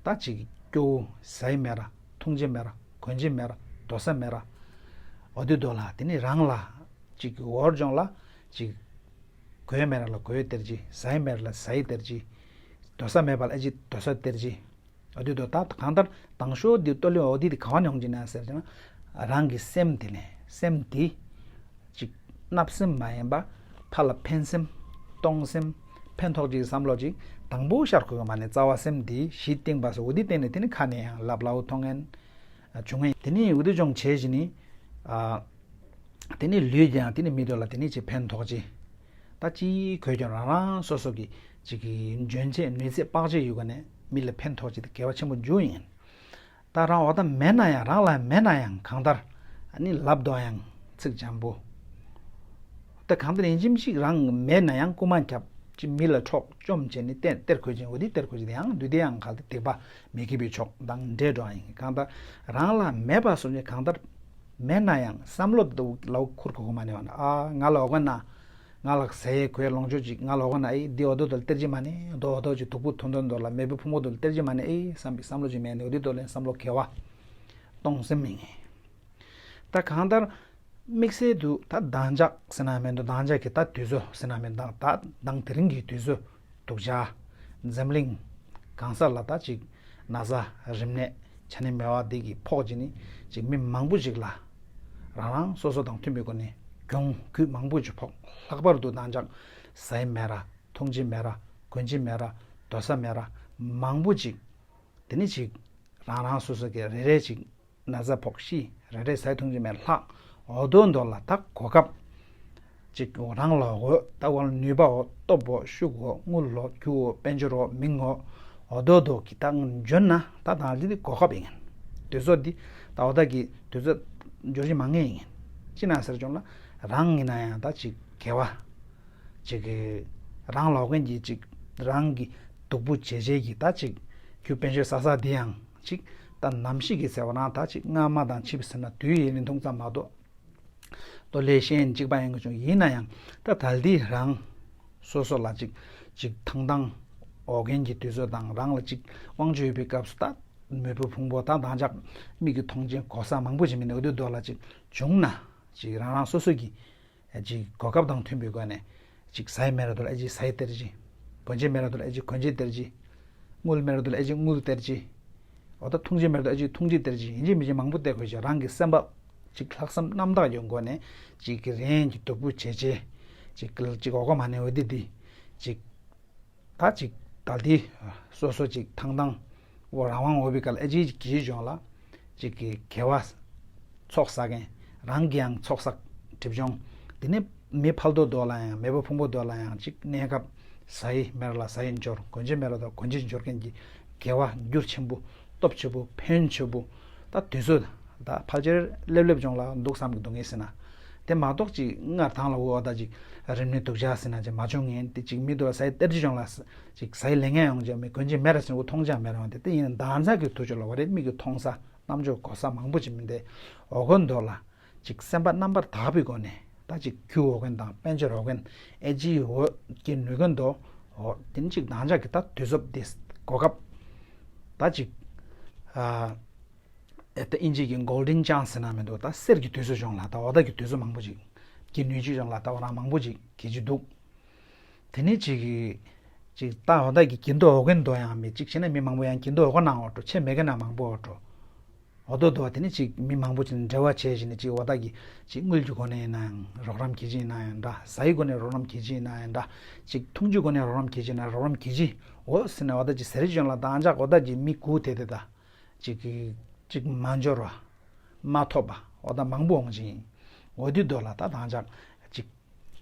ད་ཅིག་གི་སྐྱོ་བོ་ཟ་ཡི་མེད་ར་འཐུང་བྱེད་མེད་ར་གོན་བྱེད་མེད་ར་དོ་ས་མེད་ར། འོ་དེ་དོ་ལ་དེ་ནི་རང་ལ་ཅིག་གི་འོར་ལྗོངས་ལ་ཅིག་གོས་མེད་ར་ལ་གོས་སྟེར་གྱི་ཟ་ཡི་མེད་ར་ལ་ཟ་ཡི་སྟེར་གྱི་དོ་ས་མེད་པ་ལ་ཨེ་ཅིག་དོ་ས་སྟེར་གྱི། འོ་དེ་དོ་ད་གང་ལྟར་དང་ཤོག་འདི་ལྟོ་ལེ་འོ་དེ་དེ་ག་བ་ནས་འོང་གི་ན་ཟེར་ན། རང་གི་སེམས་དེ་ལས་སེམས་དེ་ཅིག་བརྣབ་སེམས་མ་ཡིན་པ་ཕ་ལ་ཕན་སེམས་གཏོང་སེམས་ཕན་ཐོགས་ཀྱི་བསམ་བློ་ཅིག་དང་པོ་ཤར་དགོས་ཀྱི་མ་ནས་རྩ་བ་སེམས་དེ་གཞི་བཏིང་པ་སོ་འོ་དེ་བརྟེན་ནས་དེ་ནི་ཁ་ནས་ཡང་ལབ་ལའོ་མཐོང་ངན་བྱུང་ངན་དེ་ནི་འོ་དེ་ཅུང་བྱས་བྱས་ནི། དེ་ནི་ལུས་ཀྱང་དེ་ནི་མི་འདོད་ལ་དེ་ནི་ཅིག་ཕན་ཐོགས་ཀྱི། ད་ཅིའི་གོས་ཀྱང་རང་རང་སོ་སོ་གི་ཅིག་གི་འཇོན་ཆེ་ནུས་ཚད་དཔག་ཆེ་ཡོད་ག་ནས་མི་ལ་ཕན་ཐོགས་ཀྱི་དེ་དགེ་བ་ཆེན་པོ་འཇུ་ཡིན། ད་རང་འོ་ད་མེད་ན་ཡང་རང་ལ་མེད་ན་ཡང་གང་ལྟར་ཨ་ནི་ལབ་དོ་ཡང་ཚིག་འཇམ་པོ། ད་གང་ལྟར་ཡིན་གཅིག་མིན་གཅིག་རང་མེད་ན་ཡང་རྐུ་མ་རྒྱབ་ཅིག་མི་ལ་འཕྲོག་བཅོམ་བྱས་ནས་སྟེར་སྟེར་དགོས་ཅིང་འོ་དེ་སྟེར་དགོས་ཅིག་དེ་ཡང་འདུས་དེ་ཡང་གལ་ཏེ་སྡིག་པ་མི་དགེ་བའི་ཕྱོགས་དང་འདྲེས་འགྲོ་ཡིན་གང་ལྟར་རང་ལ་མེད་པ་སོང་ཅིག་གང་ལྟར་མེད་ན་ཡང་བསམ་བློ་དེ་ལའོ་ཁུར་དགོས་མ་ནི་བ་ན་ཨ་ང་ལ་འོ་ག་ན། ང་ལ་ཟས་གོས་ལོངས་སྤྱོད་ཅིག་ང་ལ་འོ་ག་ན་ཨེ་འདི་འོ་དོ་དོ་ལ་སྟེར་གྱི་མ་ནི་འདོ་འོ་དོ་ཅིག་དུག་པོ་ཐོན་ཐོན་དོ་ལ་མེད་པའི་ཕུང་པོ་དོ་ལ་སྟེར་གྱི་མ་ནི་ཨེ་བསམ་པའི་བསམ་བློ་ཅིག་མེད་ནི་འོ་དེ་དོ་ལ་བསམ་བློ་གེ་བ་གཏོང་སེམས་མི་ངེས། ད་གང་ལྟར་དམིགས་བསལ་དུ་ད་འདང་ཅག་ཟེར་ན་མེད་འདུག་འདང་ཅག་གི་ད་དུས་ཚོད་ཟེར་ན་མེད་འདུག་ད་དང་དེ་རིང་གི་དུས་ཚོད་སྡུག་ཅག་འཛམ་གླིང་གང་ས་ལ་ད་ཅིག་ན་ཚ་རིམས་ནད་ཆ་ནས་མེད་པ་འདི་གི་ཕོག་ཅིག་ནི་ཅིག་མི་མང་པོ་ཅིག་ལ་རང་རང་སོ་སོ་དང་མཐུན་པའི་སྒོ་ནས་གྱོང་གུད་མང་པོ་ཅིག་ཕོག་ལྷག་པར་དུ་འདང་ཅག་ཟ་ཡི་མེད་ར་འཐུང་གྱི་མེད་ར་གོན་གྱི་མེད་ར་དོ་ས་མེད་ར་མང་པོ་ཅིག་དེ་ནི་ཅིག་རང་རང་སོ་སོ་གི་རེ་རེ་ཅིག་ན་ཚ་ཕོག་ཤི་རེ་རེ་ཟ་འཐུང་གི་མེད་ལྷག་འོ་དོ་མདོ་ལ་ད་གོ་སྐབས་ཅིག་རང་ལ་འོ་ད་བ་ལ་ནུས་པའོ་སྟོབས་འོ་ཤུགས་འོ་དངུལ་ལོ་རྒྱུ་འོ་དཔལ་འབྱོར་འོ་མིང་འོ་འོ་དོ་དོ་གི་ད་འཇོན་ན་ད་དང་ལི་ནི་གོ་སྐབས་ཡིན་དུས་ཚོད་འདི་ད་འོ་ད་གི་དུས་ཚོད་འབྱོར་གྱི་མ་ངེས་ཡིན་ཅི་ན་ཟེར་བྱུང་ལ་རང་ཡིན་ན་ཡང་ད་ཅིག་དགེ་བ་ཅིག་གི་རང་ལོག་མཁན་གྱི་ཅིག་ རང་གི་སྡུག་པོ་བྱེད་བྱེད་ཀྱི་ད་ཅིག་རྒྱུ་དཔལ་འབྱོར་བསགས་བསགས་འདི་ཡང་ཅིག་ད་ནམ་ཞིག་གི་ཟེར་བ་ན་ད་ཅིག་སྔ་མ་དང་ཕྱི་མ་ཟེར་ན་དུས་ཡུན་རིང་ཐུང་ཙམ་མ་གཏོགས། ལྟོ་ལས་ཤེས་ཡོན་གཅིག་པ་ཡིན་གྱི་བྱུང་ཡིན་ན་ཡང་ད་ད་ལྟའི་རང་སོ་སོ་ལ་ཅིག་ཅིག་ཐང་ཐང་འོག་རྒན་གྱི་དུས་ཚོད་དང་རང་ལ་ཅིག་དབང་ཆ་ཡོད་པའི་སྐབས་སུ་ད་མེས་པོ་ཕུང་པོ་ད་དང་ཅག་མིག་གིས་མཐོང་ཆེན་གོ་ས་མང་པོ་ཞིག་མི་འདུག་འོ་དེ་དོ་ལ་ཅིག་བྱུང་ན་ཅིག་རང་རང་སོ་སོ་གི་ཅིག་གོ་སྐབས་དང་མཐུན་པའི་སྒོ་ནས་ཅིག་ཟས་མེད་ར་དོ་ལ་ཨེ་ཅིག་ཟས་སྟེར་ཅིག་གོན་ཆས་མེད་ར་དོ་ལ་ཨེ་ཅིག་གོན་ཆས་སྟེར་ཅིག་དངུལ་མེད་ར་དོ་ལ་ཨེ་ཅིག་དངུལ་སྟེར་ཅིག་འོ་ད་འཐུང་ཆས་མེད་ར་དོ་ལ་ཨེ་ཅིག་འཐུང་ཆས་སྟེར་ཅིག་ཡིན་གཅིག་མིན་གཅིག་མང་པོ་སྟེར་དགོས་ཤག་རང་གི་སེམས་པ་ཅིག་ལྷག་བསམ་རྣམ་དག་ཡོད་སྒོ་ནས་ཅིག་གི་རེན་གྱི་སྡུག་པོ་བྱེད་ཆེ་ཅིག་ཅིག་འོ་གོ་མ་ནས་འོ་དེ་དེ་ཅིག་ད་ཅིག་ད་ལྟའི་སོ་སོ་ཅིག་ཐང་ཐང་འོ་རང་དབང་འོས་པའི་སྐབས་ལ་ཨེ་ཅིག་གི་གཞི་སྦྱོང་ལ་ཅིག་གི་དགེ་བ་ཚོགས་བསགས་མཁན་རང་གི་ཡང་ཚོགས་བསགས་སྒྲིབ་སྦྱོང་དེ་ནས་མི་ཕལ་དུ་དོ་ལ་ཡང་མེས་པོ་ཕུང་པོ་དོ་ལ་ཡང་ཅིག་གནས་སྐབས་ཟ་ཡི་མེད་ལ་ཟ་ཡི་འབྱོར་གོན་ཆས་མེད་ལ་དོ་གོན་ཆས་འབྱོར་མཁན་གྱི་དགེ་བ་འགྱུར་ཆེན་པོ་སྟོབས་ཆེ་པོ་ཕན་ཆེ་པོ་ད་དུས་ཚོད་ད་ཕལ་ཆེར་སླེབས་སླེབས་སྦྱོང་ལ་འདུག་བསམ་གི་འདུག་ངེས་ཟེར་ན་དེ་མ་གཏོགས་ཅིག་སྔར་དང་ལ་འོ་ད་ཅིག་རིམས་ནད་སྡུག་ཅག་ཟེར་ན་ཅིག་མ་བྱུང་ངེས་དེ་ཅིག་མི་དོ་ལ་ཟ་ཡི་སྟེར་ཅིག་སྦྱོང་ལ་ཅིག་ཟ་ཡི་ལེན་མཁན་ཡོང་ཅིག་མི་གོན་ཆས་མེད་ར་ཟེར་ནས་འོ་མཐོང་ཆ་མེད་ར་འོང་དེ་དེ་ཡིན་ན་འདང་ཚ་གི་དུས་ཚོད་ལ་འོ་རེད་མིག་གིས་མཐོང་ས་རྣམ་ཅོག་གོ་ས་མང་པོ་ཅིག་མི་འདུག་འོ་གོ་འདོ་ལ་ཅིག་སེམས་པ་རྣམ་པར་དག་པའི་སྒོ་ནས་ད་ཅིག་རྒྱུ་འོ་གོན་དང་དཔལ་འབྱོར་འོ་གོན་ཨེ་ཅིའི་འོ་གི་ནུས་གོན་དོ་འོ་དེ་ནི་ཅིག་འདང་ཅག་གི་ད་དུས་ཚོད་དེ་གོ་སྐབས་ད་ཅིག་ཨ་ཨེ་ད་ཨིན་ཇི་གི་གོལ་ཌེན་ཅཱན་སི་ཟེར་ན་མི་འདུག་ད་གསེར་གྱི་དུས་ཚོད་བྱུང་ལ་ད་འོ་ད་གི་དུས་ཚོད་མང་པོ་ཅིག་གི་ནུས་ཅིག་བྱུང་ལ་ད་འོ་རང་མང་པོ་ཅིག་གི་ཅིག་འདུག་དེ་ནས་ཅིག་གིས་ཅིག་ད་འོ་ད་གི་གྱེན་དུ་འོ་གོན་དོ་ཡང་མི་ཅིག་བྱས་ན་མི་མང་པོ་ཡང་གྱེན་དུ་འོ་གོན་ནང་འོ་འགྲོ་ཆེ་མེད་གི་ན་མང་པོ་འོ་འགྲོ་འོ་དོ་དོ་དེ་ནས་ཅིག་མི་མང་པོ་ཅིག་འབྲེལ་བ་བྱས་བཞིན་ནས་ཅིག་འོ་ད་གི་ཅིག་དངུལ་གྱི་སྒོ་ནས་ཡིན་ན་ཡང་རོགས་རམ་གྱིས་ཅིག་ཡིན་ན་ཡང་འདྲ་ཟ་ཡི་སྒོ་ནས་རོགས་རམ་གྱིས་ཅིག་ཡིན་ན་ཡང་འདྲ་ཅིག་འཐུང་ཆུའི་སྒོ་ནས་རོགས་རམ་གྱིས་ཅིག་ཡིན་ན་རོགས་རམ་གྱིས་ཅིག་འོ་ཟེར་ནས་འོ་ད་ཅིག་ཟེར་བྱུང་ལ་དང་ཅག་འོ་ད་ཅིག་མི་དགུ་དེ་དེ་ད། ཅིག་གིས་ཅིག་མ་འབྱོར་བ། མ་ཐོབ་པ་འོ་ད་མང་པོ་འོང་ཅིང་། འོ་དུས་དོ་ལ་ད་དང་ཅག་ཅིག་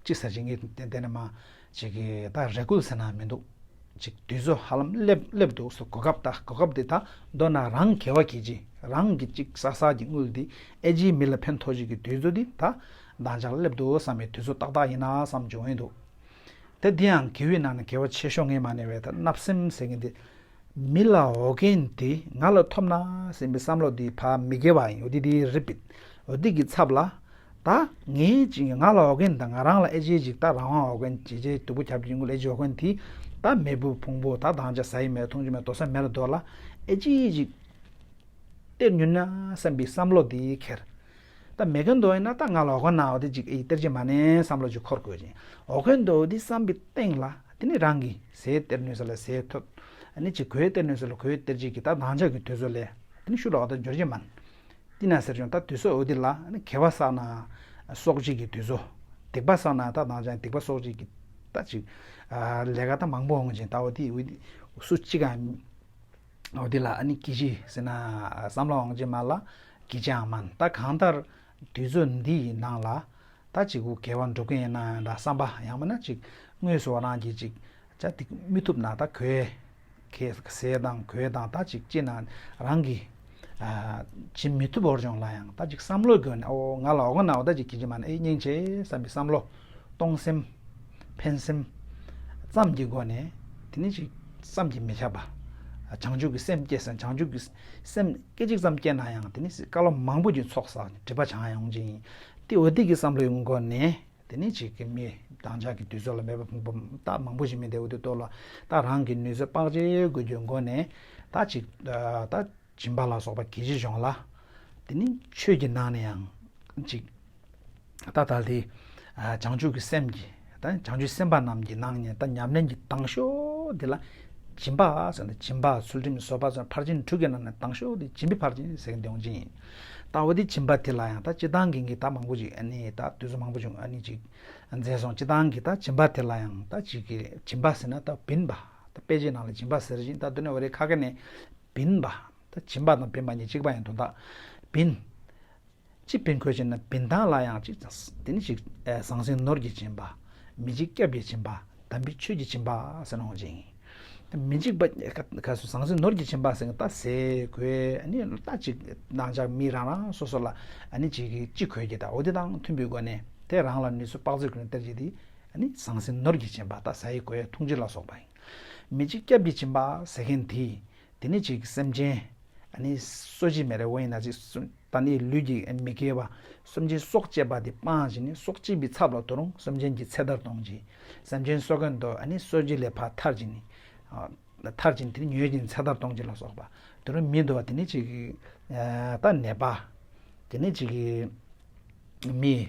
ཅིག་ཟེར་ཅིག་ངས་དེ་དེ་ནས་མ་ཅིག་གིས་ད་རེ་སྐུལ་ཟེར་ན་མི་འདུག་ཅིག་དུས་ཚོད་ཧ་ལམ་སླེབས་སླེབས་འདུག་སོ་གོ་སྐབས་ད་གོ་སྐབས་དེ་ད་མདོར་ན་རང་དགེ་བ་གྱིས་ཅིག་རང་གི་ཅིག་བསགས་བསགས་ཀྱི་དངུལ་དེ་ཨེ་ཅིའི་མི་ལ་ཕན་ཐོགས་ཅིག་གི་དུས་ཚོད་དེ་ད་དང་ཅག་སླེབས་འདུག་བསམ་པའི་དུས་ཚོད་ཏག་ཏག་ཡིན་ན་བསམ་བྱུང་ཡིན་འདུག་དེ་འདི་ཡང་དགེ་བའི་ནང་ནས་དགེ་བ་ཆེ་ཤོས་ངས་མ་ནས་བས་ད་བརྣབ་སེམས་ཟེར་མཁན་དེ། མི་ལ་འོ་རྒན་དེ་ང་ལ་ཐོབ་ན་ཟེར་བའི་བསམ་བློ་དེ་ཕ་མི་དགེ་བ་ཡིན་འོ་དེ་དེ་རིབ་པིན། འོ་དེ་གི་ཚབ་ལ། ད་ངས་ཅིག་ང་ལ་འོ་རྒན་དང་ང་རང་ལ་ཨེ་ཅེ་ཅིག་ད་རང་དབང་འོ་རྒན་ཅེ་ཅེ་སྡུག་པོ་ཁྱབ་ཀྱི་ངུ་ལ་ཨེ་ཅེ་འོ་རྒན་དེ། ད་མེས་པོ་ཕུང་པོ་ད་དང་ཅག་ཟ་ཡི་མེད་འཐུང་རྒྱུ་མེད་དོ་ས་མེད་ལ་དོ་ལ་ཨེ་ཅེ་ཅིག་སྟེར་ཉུལ་ན་བསམ་པའི་བསམ་བློ་དེ་ཁྱེར། ད་མེ་རྒན་དོ་ཡིན་ན་ད་ང་ལ་འོ་གོན་ན་འོ་དེ་ཅིག་ཨེ་སྟེར་གྱི་མ་ནས་བསམ་བློ་ཅིག་འཁོར་དགོས་ཅིང་། འོ་གོན་དོ་དེ་བསམ་པའི་སྟེང་ལ་དེ་ནི་རང་གིས་ཟས་སྟེར་ནུས་ས་ལ་ཟས་ཐོབ། ཨ་ནི་ཅིག་གོས་སྟེར་ནུས་ས་ལ་གོས་སྟེར་ཅིག་གི་ད་དང་ཅག་གི་དུས་ཚོད་ལས་དེ་ནི་ཤུ་ལ་འོ་ད་འབྱོར་གྱི་མ་ན། དེ་ན་ཟེར་བྱུང་ད་དུས་ཚོད་འོ་དེ་ལ་ཨ་ནི་དགེ་བ་བསགས་ན་གསོག་ཅིག་གི་དུས་ཚོད། སྡིག་པ་བསགས་ན་ད་དང་ཅག་སྡིག་པ་གསོག་ཅིག་གི་ད་ཅིག་ལས་ཀ་ད་མང་པོ་འོང་ཅིང་ད་འོ་དེ་འོ་དེ་སུ་གཅིག་ག་འོ་དེ་ལ་ཨ་ནི་གི་ཅི་ཟེར་ན་བསམ་བློ་འོང་ཅི་མ་ལ་གི་ཅི་ཨང་མན་ད་གང་ལྟར་དུས་ཚོད་འདི་ཡི་ནང་ལ་ད་ཅིག་གུ་དགེ་བ་འགྲུབ་ཀྱི་ཡིན་ན་ཡང་འདྲ་བསམ་པ་ཡང་མིན་ན་ཅིག་དངོས་སུ་བ་རང་གི་ཅིག་ཅ་དེ་མི་ཐུབ་ན་ད་གོས་ཁེ་ཟས་དང་གོས་དང་ད་ཅིག་ཅི་ན་རང་གི་ཨ་ཅི་མི་ཐུབ་བོར་བྱུང་ལ་ཡང་ད་ཅིག་བསམ་བློ་དགོས་ན་ཨོ་ང་ལ་འོ་ག་ན་འོ་ད་ཅིག་གི་ཅི་མ་ན་ཨེ་སྙིང་རྗེ་བསམ་པའི་བསམ་བློ། གཏོང་སེམས། ཕན་སེམས། ཙམ་གྱི་སྒོ་ནས་དེ་ནི་ཅིག་བསམ་གྱིས་མི་ཁྱབ་པ། བྱང་ཆུབ་ཀྱི་སེམས་སྐྱེས་སམ་བྱང་ཆུབ་ཀྱི་སེམས་སྐད་ཅིག་ཙམ་སྐྱེས་ན་ཡང་དེ་ནི་བསྐལ་པ་མང་པོ་ཅིག་ཚོགས་བསགས་ནས་སྒྲིབ་པ་བྱང་ཡོང་ཅིང་། དེ་འོ་དེ་གི་བསམ་བློའི་སྒོ་ནས་དེ་ནི་ཅིག་གི་མི་དང་ཅག་གི་དུས་ཚོད་ལ་མེད་པ་ཕུང་པོ་ད་མང་པོ་ཞིག་མི་བདེ་འོ་དེ་ལྟོ་ལ་ད་རང་གི་ནུས་ཚོད་དཔག་བྱེད་དགོས་རྒྱུའི་སྒོ་ནས་ད་ཅིག་ད། སྦྱིན་པ་ལ་སོགས་པ་གི་ཅི་བྱུང་ལ། དེ་ནི་ཆོས་ཀྱི་ནང་ནས་ཡང་ཅིག་ད་ད་དེ་བྱང་ཆུབ་ཀྱི་སེམས་ཀྱི་ད་བྱང་ཆུབ་སེམས་དཔའ་རྣམས་ཀྱི་ནང་ནས་ད་ཉམས་ལེན་གྱི་དང་ཤོས་དེ་ལ་སྦྱིན་པ་ཟེར་ན་སྦྱིན་པ་ཚུལ་ཁྲིམས་བཟོད་པ་ཟེར་ན་ཕར་ཕྱིན་དྲུག་གི་ནང་ནས་དང་ཤོས་དེ་སྦྱིན་པའི་ཕར་ཕྱིན་ཟེར་གི་འདོང་ཅིང་ཡིན། ད་འོ་དེ་སྦྱིན་པ་དེ་ལ་ཡང་ད་སྤྱི་བཏང་གི་ངས་ད་མང་པོ་ཅིག་ཨ་ནི་ད་དུས་ཚོད་མང་པོ་བྱུང་ཨ་ནི་ཅིག་མཛད་སོང་སྤྱི་བཏང་གི་ད་སྦྱིན་པ་དེ་ལ་ཡང་ད་ཅིག་གི་སྦྱིན་པ་ཟེར་ན་ད་བིན་པ་ད་དཔེ་ཆའི་ནང་ལ་སྦྱིན་པ་ཟེར་བཞིན་ད་དུ་ནས་འོ་རེ་ཁ་ཁ་ནས། བིན་པ། ད་སྦྱིན་པ་དང་བིན་པ་གཉིས་གཅིག་པ་ཡིན་དོན་དག་བིན། ཅི་བིན་དགོས་ཅེ་ན་བིན་ཐང་ལ་ཡང་ཅིག་དེ་ནི་ཅིག་ཟང་ཟིང་ནོར་གྱི་སྦྱིན་པ། མི་འཇིགས་སྐྱབས་ཀྱི་སྦྱིན་པ། དམ་པའི་ཆོས་ཀྱི་སྦྱིན་པ་ཟེར་ནོ་ཅིག་ཡིན། མི་འཇིགས་པ་ཁ་སུ་ཟང་ཟིང་ནོར་གྱི་སྦྱིན་པ་ཟེར་ད་ཟས་གོས་ཨ་ནི་ད་ཅིག་ནང་ཆགས་མི་རང་རང་སོ་སོ་ལ་ཨ་ནི་ཅིག་གི་ཅི་གོས་ཀྱི་ད་འོ་དེ་དང་མཐུན་པའི་སྒོ་ནས་དེ་རང་ལ་ནུས་སུ་དཔག་ཚོད་ཀྱི་ནས་སྟེར་གྱི་དེ་ཨ་ནི་ཟང་ཟིང་ནོར་གྱི་སྦྱིན་པ་ད་ཟས་གོས་འཐུང་ཆུ་ལ་སོགས་པ་ཡིན། མི་འཇིགས་སྐྱབས་ཀྱི་སྦྱིན་པ་ཟེར་མཁན་དེ། དེ་ནི་ཅིག་སེམས་ཅན། ཨ་ནི་གསོ་བྱེད་མི་རེ་བ་ཡིན་ན་ཅིག་གསོ། ད་ནི་ལུས་ཀྱི་མི་དགེ་བ། སེམས་ཅན་སྲོག་བཅད་པ་དེ་སྤངས་བྱས་ནས་སྲོག་བཅད་པའི་ཚབ་ལ་དོ་རུང་སེམས་ཅན་གྱི་ཚེ་ཐར་གཏོང་བྱེད། སེམས་ཅན་གསོ་མཁན་དུ་ཨ་ནི་གསོ་བྱེད་ལས་ཕར་ཐར་བྱས་ནས། ཨ། ཐར་བྱས་ནས་དེ་ནི་ཉོན་ཅིང་ཚེ་ཐར་གཏོང་བྱེད་ལ་སོགས་པ། དོ་རུང་མི་འདུལ་བ་དེ་ནི་ཅིག། ཨ། ད་ནད་པ། དེ་ནི་ཅིག། མི།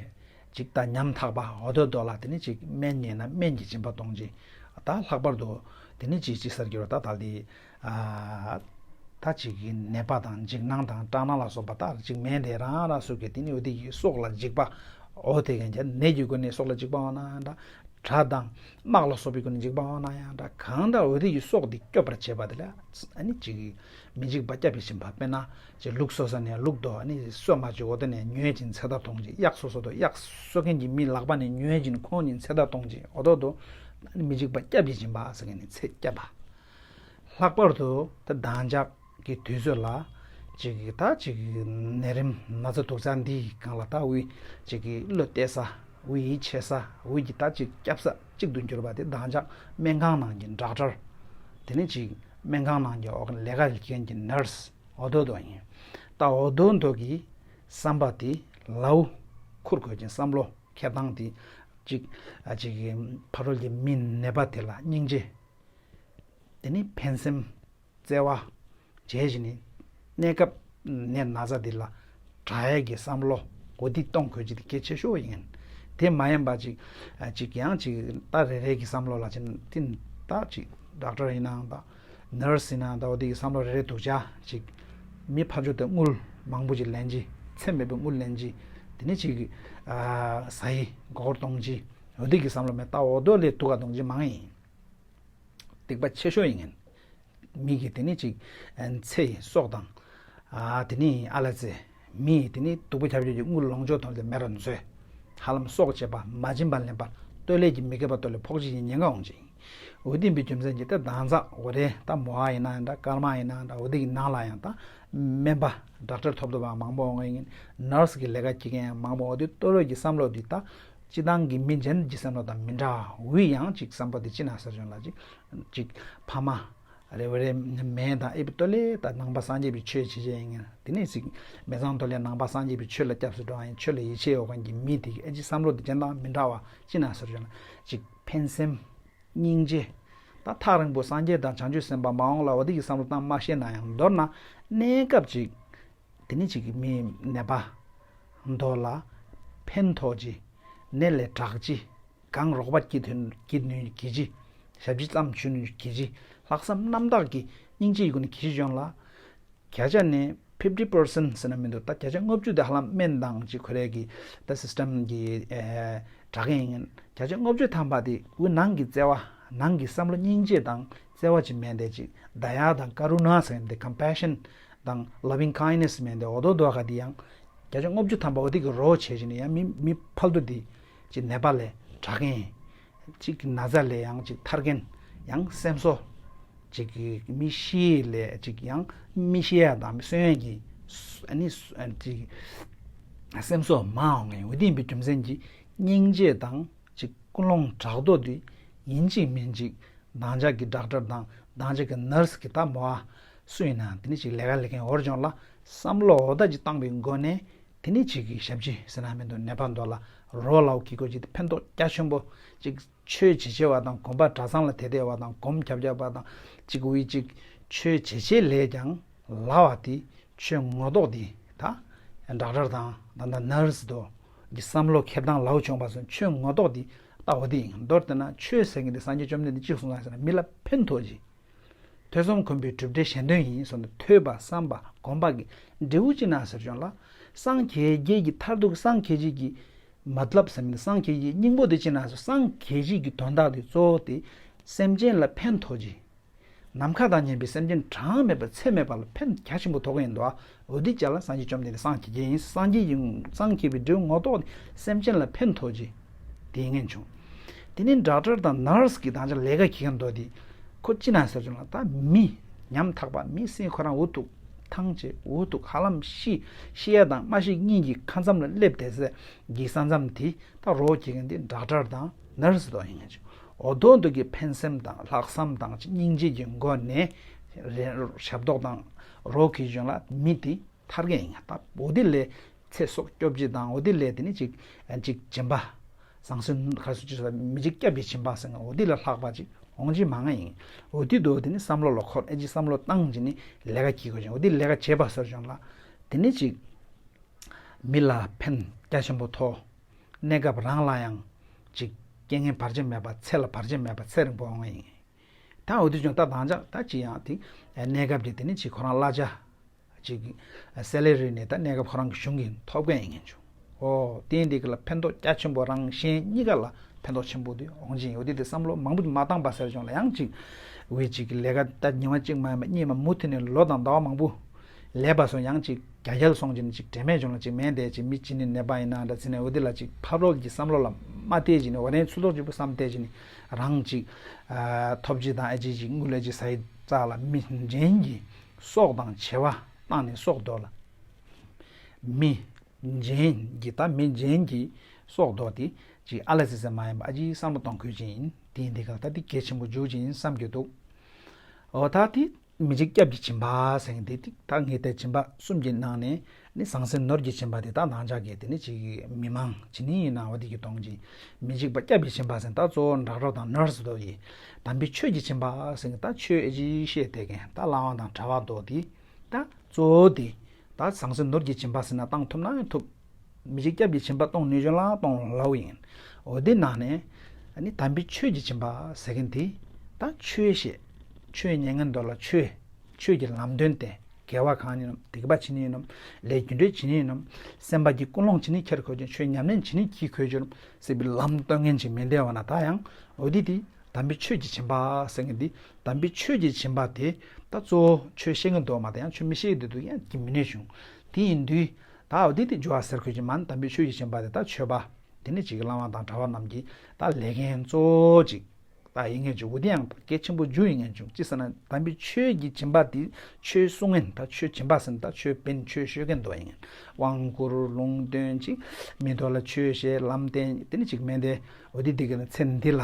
ཅིག་ད་ཉམ་ཐག་པ་འོ་དོ་དོ་ལ་དེ་ནི་ཅིག་སྨན་ཉོས་ན་སྨན་གྱི་སྦྱིན་པ་གཏོང་བྱེད། ད་ལྷག་པར་དུ་དེ་ནི་ཅིག་ཅིག་ཟེར་གྱི་རེད། ད་ད་ལྟའི། ཨ། ད་ཅིག་གི་ནད་པ་དང་འཇིགས་སྣང་དང་སྐྲག་སྣང་ལ་སོགས་པ་ད་ཅིག་མེད་དེ་རང་རང་སོ་སོ་གི་དེ་ནི་འོ་དེ་གི་སྲོག་ལ་འཇིགས་པ། འོ་དེ་གན་ཀྱང་ནད་ཀྱི་སྒོ་ནས་སྲོག་ལ་འཇིགས་པ་འོང་ན་འདྲ། དགྲ་དང་དམག་ལ་སོགས་པའི་སྒོ་ནས་འཇིགས་པ་འོང་ན་ཡང་འདྲ། གང་ལྟར་འོ་དེ་གི་སྲོག་དེ་སྐྱོབ་པར་བྱེད་པ་དེ་ལ་ཨ་ནི་ཅིག་མི་འཇིགས་པ་སྐྱབས་པའི་སྦྱིན་པ། དཔེར་ན་ཅིག་ལུག་གསོ་ས་ནས་ལུག་དོ་ཨ་ནི་གསོ་མ་བཅུག་འོ་དེ་ནས་ཉོས་ཅིང་ཚེ་ཐར་གཏོང་བྱེད། གཡག་གསོ་ས་དོ་གཡག་གསོ་མཁན་གྱི་མི་ལག་པ་ནས་ཉོས་ཅིང་ཁོང་ཉིད་ཚེ་ཐར་གཏོང་བྱེད། འོ་དོ་དོ་ཨ་ནི་མི་འཇིགས་པ་སྐྱབས་ཀྱི་སྦྱིན་པ་ཟེར་མཁན་ནི་ཚེ་སྐྱབས་པ། ལྷག་པར་དུ་ད་འདང་ཅག་གི་དུས་ཚོད་ལ་ཅིག་གི་ད་ཅིག་གི་ནད་རིམས་ན་ཚ་སྡུག་ཅག་འདིའི་སྒང་ལ་ད་འོ་ཅིག་གི་བློ་གཏད་ས་འོ་ཡིད་ཆེས་ས་འོ་གི་ད་ཅིག་སྐྱབས་ས་གཅིག་ཏུ་གྱུར་པ་དེ་འདང་ཅག་སྨན་ཁང་ནང་གི་ཌོག་ཊར། དེ་ནི་ཅིག་སྨན་ཁང་ནང་གི་འོག་ལས་ཀ་ལས་མཁན་གྱི་ནར་སི་འོ་དོ་དོ་ཡིན། ད་འོ་དོ་དོ་གི་བསམ་པ་དེ་ལའུ་ཁུར་དགོས་ཀྱི་བསམ་བློ་འཁྱེར་སྟངས་དེ་ཅིག་ཨ་ཅིག་གི་ཕ་རོལ་གྱི་མི་ནད་པ་དེ་ལ་སྙིང་རྗེ། དེ་ནི་ཕན་སེམས། བརྩེ་བ། བྱས་བཞིན་ནི་གནས་སྐབས་ནད་ན་ཚ་འདི་ལ་དྲག་ཡས་ཀྱི་བསམ་བློ་འོ་འདི་གཏོང་དགོས་ཀྱི་དེ་གལ་ཆེ་ཤོས་ཡིན། དེ་མ་ཡིན་པ་ཅིག་ཅིག་ཡང་ཅིག་ད་རེ་རེ་གི་བསམ་བློ་ལ་ཅིག་དེ་ད་ཅིག་ཌོག་ཊར་ཡིན་ནའང་ད་ནར་སི་ཡིན་ནའང་ད་འོ་འདི་གི་བསམ་བློ་རེ་རེ་སྡུག་ཅག་ཅིག་མི་ཕར་ཕྱོགས་དེ་དངུལ་མང་པོ་ཅིག་ལེན་གྱི་ཚད་མེད་པའི་དངུལ་ལེན་གྱི་དེ་ནི་ཅིག་ཟ་ཡི་མགོ་སྐོར་གཏོང་གྱི་འོ་འདི་གི་བསམ་བློ་མེད། ད་འོ་དོ་ལས་སྡུག་ག་གཏོང་གྱི་མང་ཡིན། སྡིག་པ་ཆེ་ཤོས་ཡིན་ངེས། མི་གིས་དེ་ནི་ཅིག་ཚེ་ཡི་སྲོག་དང་། ཨ་དེ་ནི་ཨ་ལ་ཙེ། མི་ཡིས་དེ་ནི་སྡུག་པོ་ཁྱབ་ཆེ་གི་དངུལ་ལོངས་སྤྱོད་དང་དེ་མེ་རུ་མཛོད། ཧ་ལམ་སྲོག་བཅད་པ་མ་བྱིན་པ་ལེན་པ་ལྟོས་ལས་ཀྱི་མི་དགེ་བ་ལྟོས་ལས་ཕོག་བྱེད་ཀྱི་ཉེན་ཁ་འོང་ཅིང་། འོ་དེ་ཡིན་པའི་རྒྱུ་མཚན་གྱིས་ད་འདང་ཚ་འོ་རེད། ད་མོ་ཨ་ཡིན་ན་འདྲ་སྐར་མ་ཡིན་ན་འདྲ་འོ་དེ་གི་ནང་ལ་ཡང་ད་སྨན་པ་ཌོག་ཊར་ཐོབ་ཐོབ་པ་མང་པོ་འོང་ངེས་ཡིན། ནར་སི་གི་ལས་ཀ་བྱེད་མཁན་ཡང་མང་པོ་འོ་དེ་ལྟོས་ལས་ཀྱི་བསམ་བློ་དེ་ད། སྤྱི་བཏང་གི་མི་གཞན་གྱི་བསམ་བློ་དང་མི་འདྲ་བའི་ཡང་ཅིག་བསམ་པ་དེ་ཅི་ན་ཟེར་བྱུང་ལ་ཅིག་ཅིག་ཕ་མ་རེ་བ་རེ་མེད་དང་ཨེ་བི་ལྟོས་ལས་ད་ནང་པ་སངས་རྒྱས་པའི་ཆོས་བྱེད་བྱེད་ཡིན་ངེས། དེ་ནས་ཅིག་མི་ཚང་ལྟོས་ལས་ནང་པ་སངས་རྒྱས་པའི་ཆོས་ལ་སྐྱབས་སུ་འགྲོ་བ་ཡིན། ཆོས་ལ་ཡིད་ཆེས་ཡོད་མཁན་གྱི་མི་དེ་གི་ཨེ་ཅིག་བསམ་བློ་དེ་གཞན་དང་མི་འདྲ་བ་ཅི་ན་ཟེར་བྱུང་ལ་ཅིག་ཕན་སེམས། སྙིང་རྗེ། ད་ཐག་རིང་པོ་སངས་རྒྱས་དང་བྱང་ཆུབ་སེམས་དཔའ་མ་འོངས་ལ་འོ་དེ་གི་བསམ་བློ་བཏང་མ་ཤེས་ན་ཡང་མདོར་ན་གནས་སྐབས་ཅིག་དེ་ནི་ཅིག་གི་མི་ནད་པ་མདོ་ལ་ཕན་ཐོགས་ཅི། ནད་ལས་དྲག་ཅི། གང་རོགས་པ་བགྱིད་ཐུབ་བགྱིད་ནུས་བགྱིད་ཅི། ཞབས་ཕྱི་ཙམ་ཞུ་ནུས་བགྱིད་ཅི། ལྷག་བསམ་རྣམ་དག་གི་སྙིང་རྗེ་ཡི་སྒོ་ནས་གྱིས་ཤིག་ཡོང་ལ། བརྒྱ་ཆ་ནས་fifty percent ཟེར་ན་མི་འདུག་ད་བརྒྱ་ཆ་ལྔ་བཅུ་དེ་ཧ་ལམ་སྨན་དང་ཅིག་ཁོ་རའི་གི་ད་སིས་ཊམ་གི་ཨེ་དྲག་གི་ཡིན། བརྒྱ་ཆ་ལྔ་བཅུ་ཐམ་པ་དེ་འུ་ནང་གི་བརྩེ་བ་ནང་གི་བསམ་བློ་སྙིང་རྗེ་དང་བརྩེ་བ་ཅིག་མེད་དེ་ཅིག་དཱ་ཡ་དང་ཀ་རུ་ཎ་ཟེར་མཁན་དེ་compassion དང་loving kindness མེད་དེ་འོ་དོ་དོ་ག་དེ་ཡང་བརྒྱ་ཆ་ལྔ་བཅུ་ཐམ་པ་འོ་དེ་གི་རོ་བྱས་ཅིག་ནས་ཡང་མི་མི་ཕལ་དུ་དེ་ཅིག་ནད་པ་ལས་དྲག་གི་ཡིན། གཅིག་ན་ཚ་ལས་ཡང་གཅིག་ཐར་མཁན། ཡང་སེམས་གསོ། གཅིག་མི་ཤི་ལས་གཅིག་ཡང་མི་ཤི་ཡ་དང་མི་གསོན་ཡ་གི་ཨ་ནི་གཅིག་སེམས་གསོ་མ་འོང་ངེས། འོ་དེ་ཡིན་པའི་རྒྱུ་མཚན་གྱིས་སྙིང་རྗེ་དང་གཅིག་ཀུན་སློང་དྲག་དོག་དེ་ཡིན་གཅིག་མིན་གཅིག་འདང་ཅག་གི་ཌོག་ཊར་དང་འདང་ཅག་གི་ནར་སི་གི་ད་མོ་ཨ་སུ་ཡིན་ན་དེ་ནི་གཅིག་ལས་ཀ་ལས་མཁན་འོར་ཀྱང་ལ་བསམ་བློ་འོ་ད་ཅིག་བཏང་པའི་སྒོ་ནས། དེ་ནི་གཅིག་གི་ཞབས་ཕྱི་ཟེར་ན་མི་འདུག་ནད་པ་མདོ་ལ་རོགས་ལའོ་གི་གོ་གཅིག་ཕན་ཐོགས་རྒྱ་ཆེན་པོ་གཅིག་ཆོས་བྱེད་བྱེད་བ་དང་དགོན་པ་གྲྭ་ཚང་ལ་དད་དད་བ་དང་སྒོམ་རྒྱབ་རྒྱབ་པ་དང་གཅིག་འུའི་གཅིག་ཆོས་བྱེད་བྱེད་ལས་ཀྱང་ལ་བ་དེ་ཆོས་ངོ་ཐོག་དེ་ད་ཌོག་ཊར་དང་ད་ད་ནར་སི་དོ་གི་བསམ་བློ་འཁྱེར་སྟངས་ལའོ་བྱུང་བ་སོང་ཆོས་ངོ་ཐོག་དེ་ལྟ་བ་དེ་ཡིན། མདོར་བསྟན་ན་ཆོས་ཟེར་མཁན་དེ་སངས་རྒྱས་བཅོམ་ལྡན་འདས་གཅིག་གསུངས་ས་ཟེར་ན་མི་ལ་ཕན་ཐོགས་ཀྱི། ཐོས་བསམ་སྒོམ་པའི་གྲུབ་འབྲས་གཞན་དོན་ཡིན་གསུངས་ནས་ཐོས་པ་བསམ་པ་སྒོམ་པ་གི་འབྲས་བུ་ཅི་ན་ཟེར་བྱུང་ལ། སངས་རྒྱས་རྒྱས་ཀྱི་མཐར་ཐུག་སངས་རྒྱས་རྒྱས་ཀྱི་མ་ལབ་ཟེར་མིན་སངས་རྒྱས་ཀྱི་སྙིང་པོ་དེ་ཅི་ན་ཟེར་སངས་རྒྱས་རྒྱས་ཀྱི་དོན་དག་དེ་གཙོ་བོ་དེ་སེམས་ཅན་ལ་ཕན་ཐོགས་ཀྱི། ནམ་མཁའ་དང་མཉམ་པའི་སེམས་ཅན་གྲངས་མེད་པ་ཚད་མེད་པ་ལ་ཕན་རྒྱ་ཆེན་པོ་ཐོགས་ཀྱི་ཡིན་འདུག་འོ་དེ་ཅག་ལ་སངས་རྒྱས་བཅོམ་ལྡན་འདས་སངས་རྒྱས་རྒྱས་ཡིན། སངས་རྒྱས་ཡིན་སངས་རྒྱས་པའི་འབྲས་བུ་ངོ་ཐོག་སེམས་ཅན་ལ་ཕན་ཐོགས་ཀྱི། དེ་ངན་བྱུང་། དེ་ནས་ཌོག་ཊར་དང་ནར་སི་གི་དང་ཆ་ལས་ཀ་གྱིས་ཀྱང་འདོད་དེ། ཁོ་ཅི་ན་ཟེར་བྱུང་ལ་ད་མི་ཉམ་ཐག་པ་མི་སྲིད་ཁོ་རང་འུ་ཐུག་ཐང་ཆད་འུ་ཐུག་ཧ་ལམ་ཤི་ཤི་ཡ་དང་མ་ཤི་གཉིས་ཀྱི་ཁ་མཚམས་ལ་སླེབས་དེ་ཟེར་གྱི་ས་མཚམས་དེ་ད་རོགས་གྱིས་ཀྱང་དེ་ཌོག་ཊར་དང་ནར་སི་དོ་ཡིན་ངན་བྱུང་། འོ་དོ་འདུག་གི་ཕན་སེམས་དང་ལྷག་བསམ་དང་སྙིང་རྗེ་གི་སྒོ་ནས་རེ་ཞབས་ཏོག་དང་རོགས་ཀྱི་བྱུང་ལ་མི་དེ་ཐར་གི་ཡིན། ད་འོ་དེ་ལས་ཚེ་སྲོག་སྐྱོབ་བྱེད་དང་འོ་དེ་ལས་དེ་ནི་ཅིག་ཅིག་སྦྱིན་པ། ཟང་ཟིང་ག་སུ་ཅི་སོ་མི་འཇིགས་སྐྱབས་ཀྱི་སྦྱིན་པ་ཟེར་ན་འོ་དེ་ལས་ལྷག་པ་ཅིག་འོང་ཅི་མང་ང་ཡིན། འོ་དེ་དོ་དེ་ནི་བསམ་བློ་ལ་འཁོར་ཨེ་ཅི་བསམ་བློ་བཏང་ཅི་ནི་ལས་ཀ་གྱིས་དགོས་ཅིང་འོ་དེ་ལས་ཀ་བྱེད་པ་ཟེར་བྱུང་ལ་དེ་ནི་ཅིག་མི་ལ་ཕན་རྒྱ་ཆེན་པོ་ཐོགས། གནས་སྐབས་རང་ལ་ཡང་ཅིག་རྐྱེན་ངན་བར་ཆད་མེད་པ་ཚེ་ལ་བར་ཆད་མེད་པ་ཚེ་རིང་པོ་འོང་ཡིན། ད་འོ་དེ་བྱུང་ད་དང་ཅག་ད་ཅི་ཡང་དེ་གནས་སྐབས་ཀྱི་དེ་ནི་ཅིག་ཁོ་རང་གླ་ཆ་ཅིག་སེ་ལེ་རི་ནས་ད་གནས་སྐབས་ཁོ་རང་གི་གཞུང་གིས་ཐོབ་མཁན་ཡིན་མཁན་བྱུང་། ཨོ་དེ་འདི་གི་ལ་ཕན་ཐོགས་རྒྱ་ཆེན་པོ་རང་གཞན་གཉིས་ཀ་ལ་ཕན་ཐོགས་ཆེན་པོ་དེ་འོང་ཅིང་འོ་དེ་དེ་བསམ་བློ་མང་པོ་མ་བཏང་པ་ཟེར་བྱུང་ལ་ཡང་ཅིག་འོས་ཅིག་གི་ལས་ཀ་ད་ཉི་མ་གཅིག་མ་ཡིན་པ་གཉིས་མ་མུ་མཐུད་ནས་ལོ་དང་ཟླ་བ་མང་པོ་ལས་པ་སོང་ཡང་ཅིག་རྒྱ་རྒྱལ་སོང་ཅིག་ནི་ཅིག་དྲན་མེད་བྱུང་ལ་ཅིག་མེད་དེ་ཅིག་མི་ཅི་ནི་ནད་པ་ཡིན་ན་འདྲ་ཚི་ནས་འོ་དེ་ལ་ཅིག་ཕབ་རོགས་ཀྱི་བསམ་བློ་ལ་མ་བལྟས་ཅིག་ནི་འོ་རེན་ཚུལ་ཐོག་ཅིག་པུ་བསམ་བལྟས་ཅིག་ནི་རང་ཅིག་ཐོབ་ཅིག་དང་ཨེ་ཅིག་ཅིག་དངུལ་ཨེ་ཅིག་ཟ་ཡི་རྩ་ལ་མི་གཞན་གྱི་སྲོག་དང་བྱེ་བ་བཏང་ནས་སྲོག་འདོར་ལ། མི་གཞན་གྱི་ད་མི་གཞན་གྱི་སྲོག་འདོར་ཏེ་ཅིག་ཨ་ལ་སི་སི་མ་ཡིན་པ་ཨ་ཅིག་བསམ་བློ་གཏོང་དགོས་ཅིག་ཡིན། དེ་ཡིན་དེ་ག་ད་དེ་གལ་ཆེན་པོ་འཇུག་ཅིག་ཡིན་བསམ་གྱི་འདུག་འོ་ད་དེ་མི་འཇིགས་སྐྱབས་ཀྱི་སྦྱིན་པ་ཟེར་མཁན་དེ་ད་ངས་དེ་སྦྱིན་པ་གསུམ་གྱི་ནང་ནས་ནི་ཟང་ཟིང་ནོར་གྱི་སྦྱིན་པ་དེ་ད་ནང་ཆགས་ཀྱི་དེ་ནི་ཅིག་མི་མང་ཇི་ནི་ཡིན་ན་འོ་དེ་གི་གཏོང་ཅིག་མི་འཇིགས་པ་སྐྱབས་ཀྱི་སྦྱིན་པ་ཟེར་ད་གཙོ་བོ་ཌོག་ཊར་དང་ནར་སི་དོ་ཡི་དམ་པའི་ཆོས་ཀྱི་སྦྱིན་པ་ཟེར་མཁན་ད་ཆོས་ཨེ་ཅིག་བཤད་དེ་མཁན་ད་བླ་མ་དང་གྲྭ་པ་དོ་དེ། ད་གཙོ་བོ་དེ་ད་ཟང་ཟིང་ནོར་གྱི་སྦྱིན་པ་ཟེར་ན་བཏང་ཐུབ་ན་ཡང་ཐུབ། མི་འཇིགས་སྐྱབས་ཀྱི་སྦྱིན་པ་གཏོང་ནུས་ཀྱང་ལ་གཏོང་ལའོ་ཡིན། འོ་དེ་ནང་ནས་ཨ་ནི་དམ་པའི་ཆོས་ཀྱི་སྦྱིན་པ་ཟེར་མཁན་དེ་ད་ཆོས་བཤད། ཆོས་ཉན་མཁན་དོ་ལ་ཆོས། ཆོས་ཀྱི་ལམ་སྟོན་ཏེ་དགེ་བ་གང་ཡིན་ནམ་སྡིག་པ་ཅི་ནི་ཡིན་ནམ་ལས་རྒྱུ་འབྲས་ཅི་ནི་ཡིན་ནམ་སེམས་པ་གྱི་ཀུན་སློང་ཅི་ནི་ཁྱེར་དགོས་ཀྱང་ཆོས་ཉམས་ལེན་ཅི་ནི་གྱིས་དགོས་ཀྱང་སྲིད་པའི་ལམ་སྟོན་མཁན་ཅིག་མི་འདས་བ་ན་ད་ཡང་འོ་དེ་དེ། དམ་པའི་ཆོས་ཀྱི་སྦྱིན་པ་ཟེར་མཁན་འདི་དམ་པའི་ཆོས་ཀྱི་སྦྱིན་པ་དེ་ད་གཙོ་བོ་ཆོས་བཤད་མཁན་འདུག་མ་ད་ཡང་ཆོས་མི་བཤད་ཀྱི་འདུག་ཡང་གི་མི་གནས་བྱུང་། དེ་ཡིན་དུས་ད་འོ་དེ་དེ་འཇུ་བ་ཟེར་དགོས་ཀྱི་མ་དམ་པའི་ཆོས་ཀྱི་སྦྱིན་པ་དེ་ད་ཆོས་པ་དེ་ནི་ཅིག་བླ་མ་དང་གྲྭ་པ་རྣམས་ཀྱི་ད་ལས་འགན་གཙོ་བོ་ཅིག་ད་ཡིན་མཁན་ཅིག་འོ་དེ་ཡང་གལ་ཆེན་པོ་འཇུ་ཡིན་མཁན་ཅིག་ཅི་ཟེར་ན་དམ་པའི་ཆོས་ཀྱི་སྦྱིན་པ་དེ་ཆོས་གསུང་མཁན་ད་ཆོས་སྦྱིན་པ་ཟེར་ན་ད་ཆོས་བན་ཆོས་ཤོད་མཁན་འདུག་ཡིན་དབང་བསྐུར་ལུང་སྟོན་ཅིག་མི་འདོ་ལ་ཆོས་བཤད་ལམ་བསྟན་དེ་ནི་ཅིག་མེད་དེ། འོ་དེ་དེ་ག་ནི་ཚེ་འདི་ལ་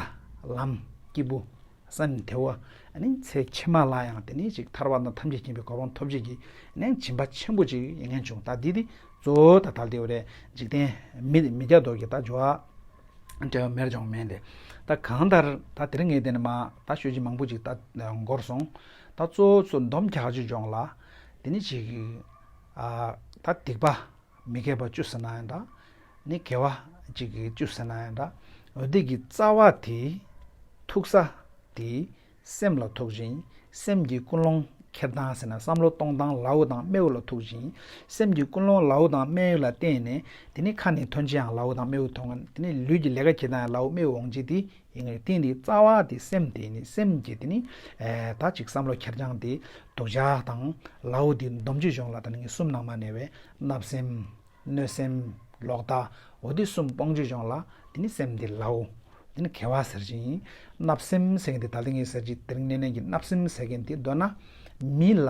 ལམ་སྐྱིད་པོ་བསམ་དེ་བ་ཨ་ནི་ཚེ་ཕྱི་མ་ལ་ཡང་དེ་ནི་ཅིག་ཐར་པ་དང་ཐམས་ཅད་མཁྱེན་པའི་གོ་འཕང་ཐོབ་བྱེད་ཀྱི་ནས་སྦྱིན་པ་ཆེན་པོ་ཅིག་ཡིན་ངན་བྱུང་ད་འདི་དེ་གཙོ་བོ་ད་ཐལ་དེ་བ་རེད་འཇིག་རྟེན་མི་མི་རྒྱ་མདོག་གི་ད་འཇོ་བ་འབྲེལ་བ་མེར་སྦྱོང་མེད་དེ་ད་གང་ལྟར་ད་དེ་རིང་ངས་དེ་ནི་མ་ད་ཤོད་ཀྱི་མང་པོ་ཅིག་ད་འགོར་སོང་ད་གཙོ་བོ་ཚོ་འདོམ་རྒྱག་ཅིག་སྦྱོང་ལ་དེ་ནི་ཅིག་ད་སྡིག་པ། མི་དགེ་བ་བཅུ་ཟེར་ན་ཡང་འདྲ། ནི་དགེ་བ་གཅིག་གི་བཅུ་ཟེར་ན་ཡང་འདྲ། འོ་དེ་གི་རྩ་བ་དེ་ཐུག་ས་དེ་སེམས་ལ་ཐུག་ཅིང་སེམས་ཀྱི་ཀུན་སློང་འཁྱེར་སྟངས་ཟེར་ན་བསམ་བློ་གཏོང་སྟངས་ལའུ་དང་སྨེའུ་ལ་ཐུག་ཅིང་སེམས་ཀྱི་ཀུན་སློང་ལའུ་དང་སྨེའུ་ལ་བརྟེན་ནས་དེ་ནི་ཁ་ནས་ཐོན་ཅི་ཡང་ལའུ་དང་སྨེའུ་ཐོན་དེ་ནི་ལུས་ཀྱི་ལས་ཀ་འཁྱེར་སྟངས་ཡང་ལའུ་སྨེའུ་འོང་ཅི་དེ། ཡིན་ངེས་རྟེན་འདི་རྩ་བ་དེ་སེམས་དེ་ནི་སེམས་ཀྱི་དེ་ནི་ད་ཅིག་བསམ་བློ་ཁེར་རྐྱང་དེ་སྡུག་ཅག་དང་ལའུ་དེ་འདོམ་ཅི་གཞོང་ལ་ད་ནི་ངས་གསུམ་ནང་མ་ནས་བས་བརྣབ་སེམས་གནོད་སེམས་ལོག་ལྟ་འོ་དེ་གསུམ་སྤོང་ཅི་གཞོང་ལ་དེ་ནི་སེམས་དེ་ལའུ་དེ་ནི་དགེ་བ་ཟེར་ཅིང་བརྣབ་སེམས་ཟེར་མཁན་དེ་ད་ལྟ་ངས་ཟེར་ཅི་དེ་རིང་གནས་གནས་ཀྱི་བརྣབ་སེམས་ཟེར་མཁན་དེ་མདོར་ན་མི་ལ་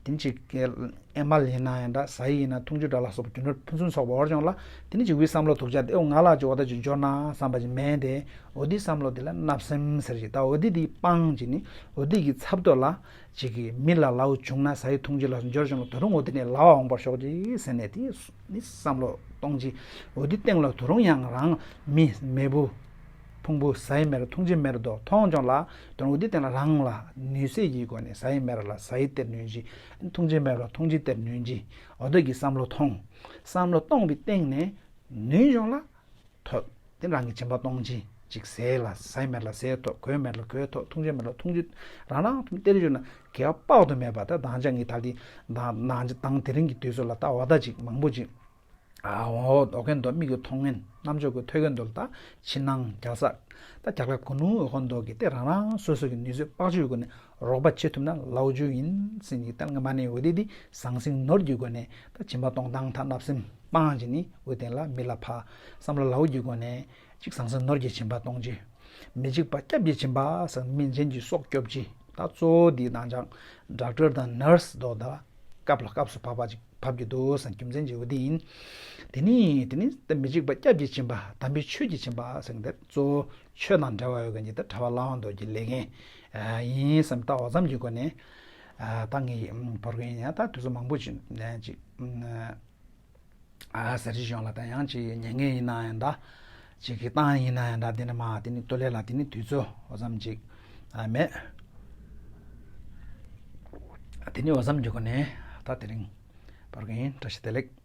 དེ་ནི་ཅིག་ཨེ་མལ་ཡིན་ན་ཡང་འདྲ་ཟ་ཡི་ཡིན་ན་འཐུང་ཆུ་འདྲ་ལ་སོགས་པ་རྒྱུ་ནོར་ཕུན་སུམ་ཚོགས་པ་བར་གཞོང་ལ་དེ་ནི་ཅིག་འུའི་བསམ་བློ་དུག་ཅག་དེ་ཨོ་ང་ལ་ཅིག་འོ་ད་ཅིག་འབྱོར་ན་བསམ་པ་ཅིག་མེད་དེ་འོ་དེ་བསམ་བློ་དེ་ལ་བརྣབ་སེམས་ཟེར་ཅིག་ད་འོ་དེ་དེ་སྤང་ཅིག་ནི་འོ་དེ་གི་ཚབ་ཏུ་ལ་ཅིག་གི་མི་ལ་ལའུ་བྱུང་ན་ཟ་ཡི་འཐུང་ཅི་ལ་འབྱོར་གཞོང་ལ་དོ་རུང་འོ་དེ་ནས་ལའུ་འོང་བར་ཤོག་ཅིག་ཟེར་ནས་དེ་ནི་བསམ་བློ་གཏོང་ཅིག་འོ་དེ་སྟེང་ལ་དོ་རུང་ཡང་རང་མི་མེས་པོ་ཕུང་པོ་ཟ་ཡི་མེར་འཐུང་ཅི་མེར་དོ་མཐོང་གཞོང་ལ་དོ་རུང་འོ་དེ་སྟེང་ལ་རང་ལ་ནུས་ཚད་ཀྱི་སྒོ་ནས་ཟ་ཡི་མེར་ལ་ཟ་ཡི་སྟེར་ནུས་ཅིག་འཐུང་ཅི་མེར་ལ་འཐུང་ཅི་སྟེར་ནུས་ཅིག་འོ་དེ་གི་བསམ་བློ་ཐོང་། བསམ་བློ་གཏོང་བའི་སྟེང་ནས་ནུས་གཞོང་ལ་ཐོབ། དེ་རང་གི་སྦྱིན་པ་གཏོང་ཅི་ཅིག་ཟས་ལ་ཟས་མེད་ལ་ཟས་ཐོབ་གོས་མེད་ལ་གོས་ཐོབ་འཐུང་ཆུ་མེད་ལ་འཐུང་ཆུ་རང་རང་ཐོབ་སྟེར་ཞུ་ན་དགེ་བ་དཔག་ཏུ་མེད་པ་ད་དང་ཅག་གི་ད་དེ་དང་དང་དང་དེ་རིང་གི་དུས་ཚོད་ལ་ད་འོ་ད་ཅིག་མང་པོ་ཅིག་ཨ་འོ་འོ་མཁན་དོ་མིག་གི་མཐོང་མཁན་རྣམ་ཅོག་གི་ཐོས་མཁན་དོ་ལ་ད་ཕྱི་ནང་རྒྱལ་ས་ད་རྒྱལ་ཁབ་གུ་ནུ་འོ་མཁན་དོ་གི་དེ་རང་རང་སོ་སོ་གི་ནུས་ཚོད་དཔག་ཆོས་ཀུན་ནས། རོགས་པ་བྱེད་ཐུབ་ན་ལའུ་ཇུ་ཡིན་ཟེར་ནས་ཏན་ང་མ་ནས་འོ་དེ་དེ་ཟང་ཟིང་ནོར་གྱི་སྒོ་ནས་ད་སྦྱིན་པ་གཏོང་སྟངས་ཐ་བརྣབ་སེམས་སྤང་བྱས་ནས་འོ་དེ་ལ་མི་ལ་ཕ་བསམ་བློ་ལའུ་གྱི་སྒོ་ནས་གཅིག་ཟང་ཟིང་ནོར་གྱི་སྦྱིན་པ་གཏོང་ཅི། མི་འཇིགས་པ་སྐྱབས་ཀྱི་སྦྱིན་པ་ཟེར་མི་གཞན་གྱི་སྲོག་སྐྱོབ་ཅི། ད་གཙོ་བོ་དེ་དང་ཅག་ཌོག་ཊར་དང་ནར་སི་དོ་ད་ སྐབས་ལ་སྐབས་སུ་བབ་པ་ཅིག་བབ་ཀྱི་འདུག་ཟེར་རྒྱུ་མཚན་ཅིག་འོ་དེ་ཡིན། དེ་ནི་དེ་ནི་མི་འཇིགས་པ་སྐྱབས་ཀྱི་སྦྱིན་པ་དམ་པའི་ཆོས་ཀྱི་སྦྱིན་པ་ཟེར་མཁན་དེ་གཙོ་བོ་ཆོས་དང་འབྲེལ་བ་ཡོད་མཁན་གྱི་དེ་གྲྭ་པ་ལྷ་དབང་རྡོ་རྗེ་ལས་མཁན་ཡིན་བསམ་ལྟ་བ་ཙམ་གྱི་སྒོ་ནས། ད་ངས་བོར་གིན་ཡང་ད་དུས་ཚོད་མང་པོ་ཅིག་ཅིག་ཨ་ཟེར་གྱི་ཡོང་ལ། ད་ཡང་ཅིག་ཉན་མཁན་ཡིན་ན་ཡང་འདྲ། ཅིག་གི་བཏང་ཡིན་ན་ཡང་འདྲ། འདི་ནི་མ་དེ་ནི་ཏོ་ལེ་ལ་དེ་ནི་དུས་ཚོད་འོ་ཙམ་ཅིག་ཨ་མེད། དེ་ནི་འོ་ཙམ་གྱི་སྒོ་ནས་ད་དེ་རིང་བོར་གིན་ཡིན། བཀྲ་ཤིས་བདེ་ལེགས།